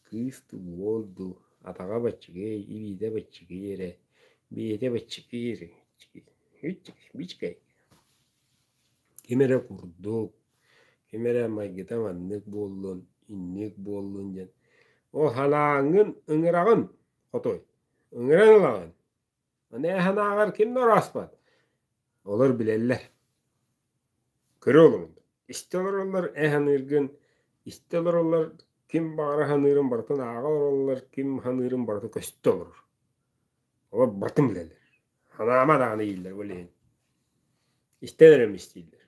кыыс дуу, уол дуу, атаҕа баччыгый, илиитэ баччыгый эрэ, бэйэтэ баччыгый эрэ, бичкэй. Ким эрэ курдук, ким эрэ майгыта маннык буоллун, инник буоллун диэн. Ол санааҥҥын ыҥыраҕын, хотой, ыҥыран ылаҕын. Аны санааҕар ким да орооспот. Олор билэллэр. Көрө олороллор. Истэ олороллор эн саныыргын, истэ олороллор ким баҕара саныырын барытын ааҕа олороллор, ким саныырын барыта көстө олорор. Олор барытын билэллэр. Санаама даҕаны дииллэр ол иһин. Истэн эрэ истииллэр.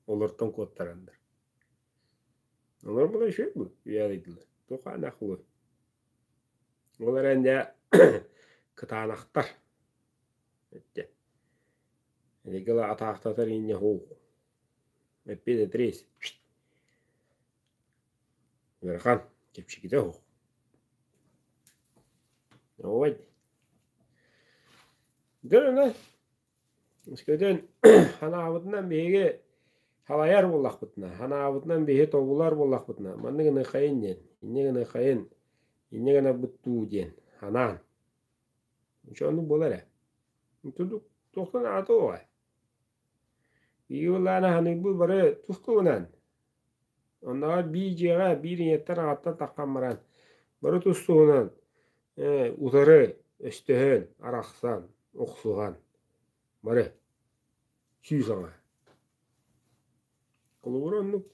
Олортон куоттараннар. Олор була үчүгэй бу, үйэлэйдилэр. Туох анаах буолуой. Ол эрэн дьэ кытаанахтар. Эттэ. Регала атаахтатар инньэ һуу. Эппиэт этрис. Ыарахан, чэпчэкитэ суох. Ой. Дөрөнө Өскөтүн санаабытынан биһиги салайар буоллахпытына, санаабытынан биһи тобулар буоллахпытына, маннык гыныаххайын диэн, инньэ гыныаххайын, инньэ гынарбыт дуу диэн санаан. Дьэ оннук буолар ээ. Тудук туохтан аата уоҕай? Биһиги былаана саныырбыт бары тус-туһунан. Оннооҕор биир дьиэҕэ биир ийэттэн аҕаттан таххан баран бары тус-туһунан утары өстөһөн, арахсан, охсуһан бары сүүс аҥа. Холобура оннук.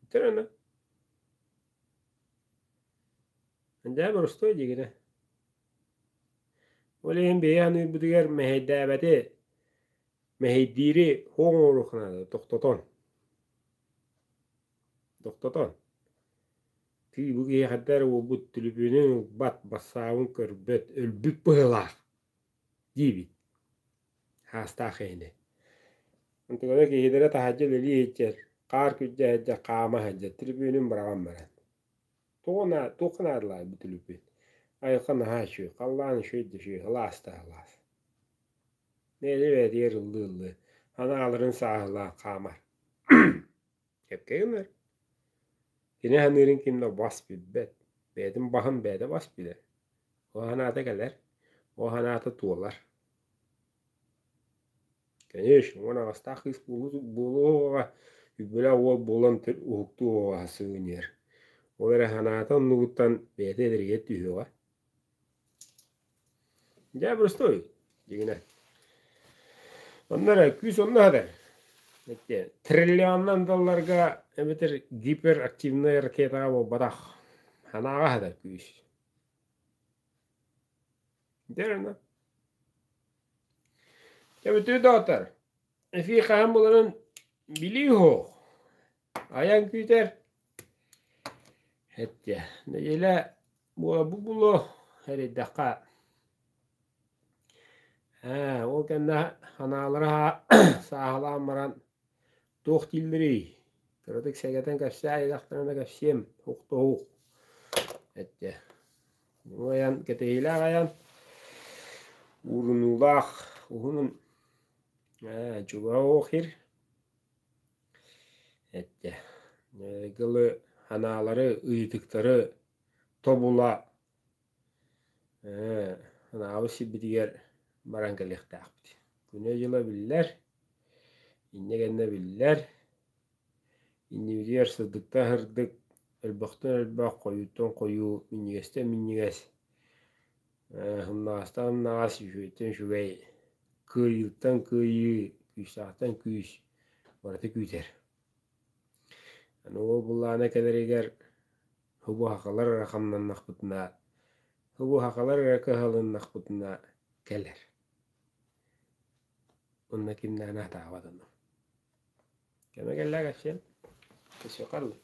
Бүтэр аны. Дьэ боростуой диигинэ. Ол иһин биһиги саныырбытыгар мэһэйдээбэти Мэһэйдиири суох оҥоруохха наада, тохтотон. Тохтотон. Тыы бу киһи хайда эрэ уолбут түлүпүөнүн ылбат, бассаабын көрбөт, өлбүт быһыылаах диибит. Хаастаах киһини. Онтуката киһилэрэ таһырдьа үлэлии сылдьар, хаар күрдьэ сылдьар, хаама сылдьар, түлүпүөнүн быраҕан баран. Тоҕо наа туохха наадалаах бу түлүпүөн? Айылҕа наһаа үчүгэй, халлаан үчүгэй да үчүгэй, сылаас да сылаас. Бэйэтэ бэйэтигэр ыллыы-ыллыы, анааларын сааһылаан хаамар. Кэпкэ гынар. Кини саныырын ким да бас билбэт. Бэйэтин баһын бэйэтэ бас билэр. Ол санаата кэлэр, ол санаата туолар. Конечно, 18-таах кыыс буолуоҕа, үбүлээх уол буолан уһуктуоҕа сувенир. Ол эрэ санаата оннугуттан бэйэтэ эдэригэр түһүөҕэ. Дьэ, простой, дьиҥинэн. Онно эрэ күүс онно сытар. Эти триллионнан долларга эбэтэр гиперактивнай ракетаҕа буолбатах. Санааҕа сытар күүс. Дьэ, Дьэ, бүтүү доҕоттор, эфир хаһан буларын билии суох. Айан күүтэр. Эттэ, нэдиэлэ буола бу булуо эрэйдэххэ. Ээ, ол кэннэ санаалара сааһылаан баран туох дииллэрий? Кыратык сэгэтэн кэпсээ айдахтарына кэпсиэм, уктуһук. Эттэ. Бу айан кэтэһиилээх айан, уурунуулаах уһунун ээ, чугаһ хир эттэ. Гылы ханаалары, ыйытыктары тобула ээ, анаабыт сирбитигэр баран кэлиэхтээхпит. Күнэ-дьыла биллэр, иннэ кэннэ биллэр. Иннибитигэр сырдыктан сырдык, элбэхтэн элбэх, хойууттан хойуу, минньигэстэн минньигэс, сымнаҕастан сымнаҕас, үчүгэйтэн үчүгэй, кыайыыттан кыайыы, күүстээхтэн күүс барыта күүтэр. Аны ол былаана кэлэригэр һубуһахалар эрэ хамнаннахпытына, һубуһахалар эрэ кыһалыннахпытына кэлэр. Онно кимнээн аһатаабат ону. Кэмэ кэллэ кэпсиэм. Кэсиэхэ дуу.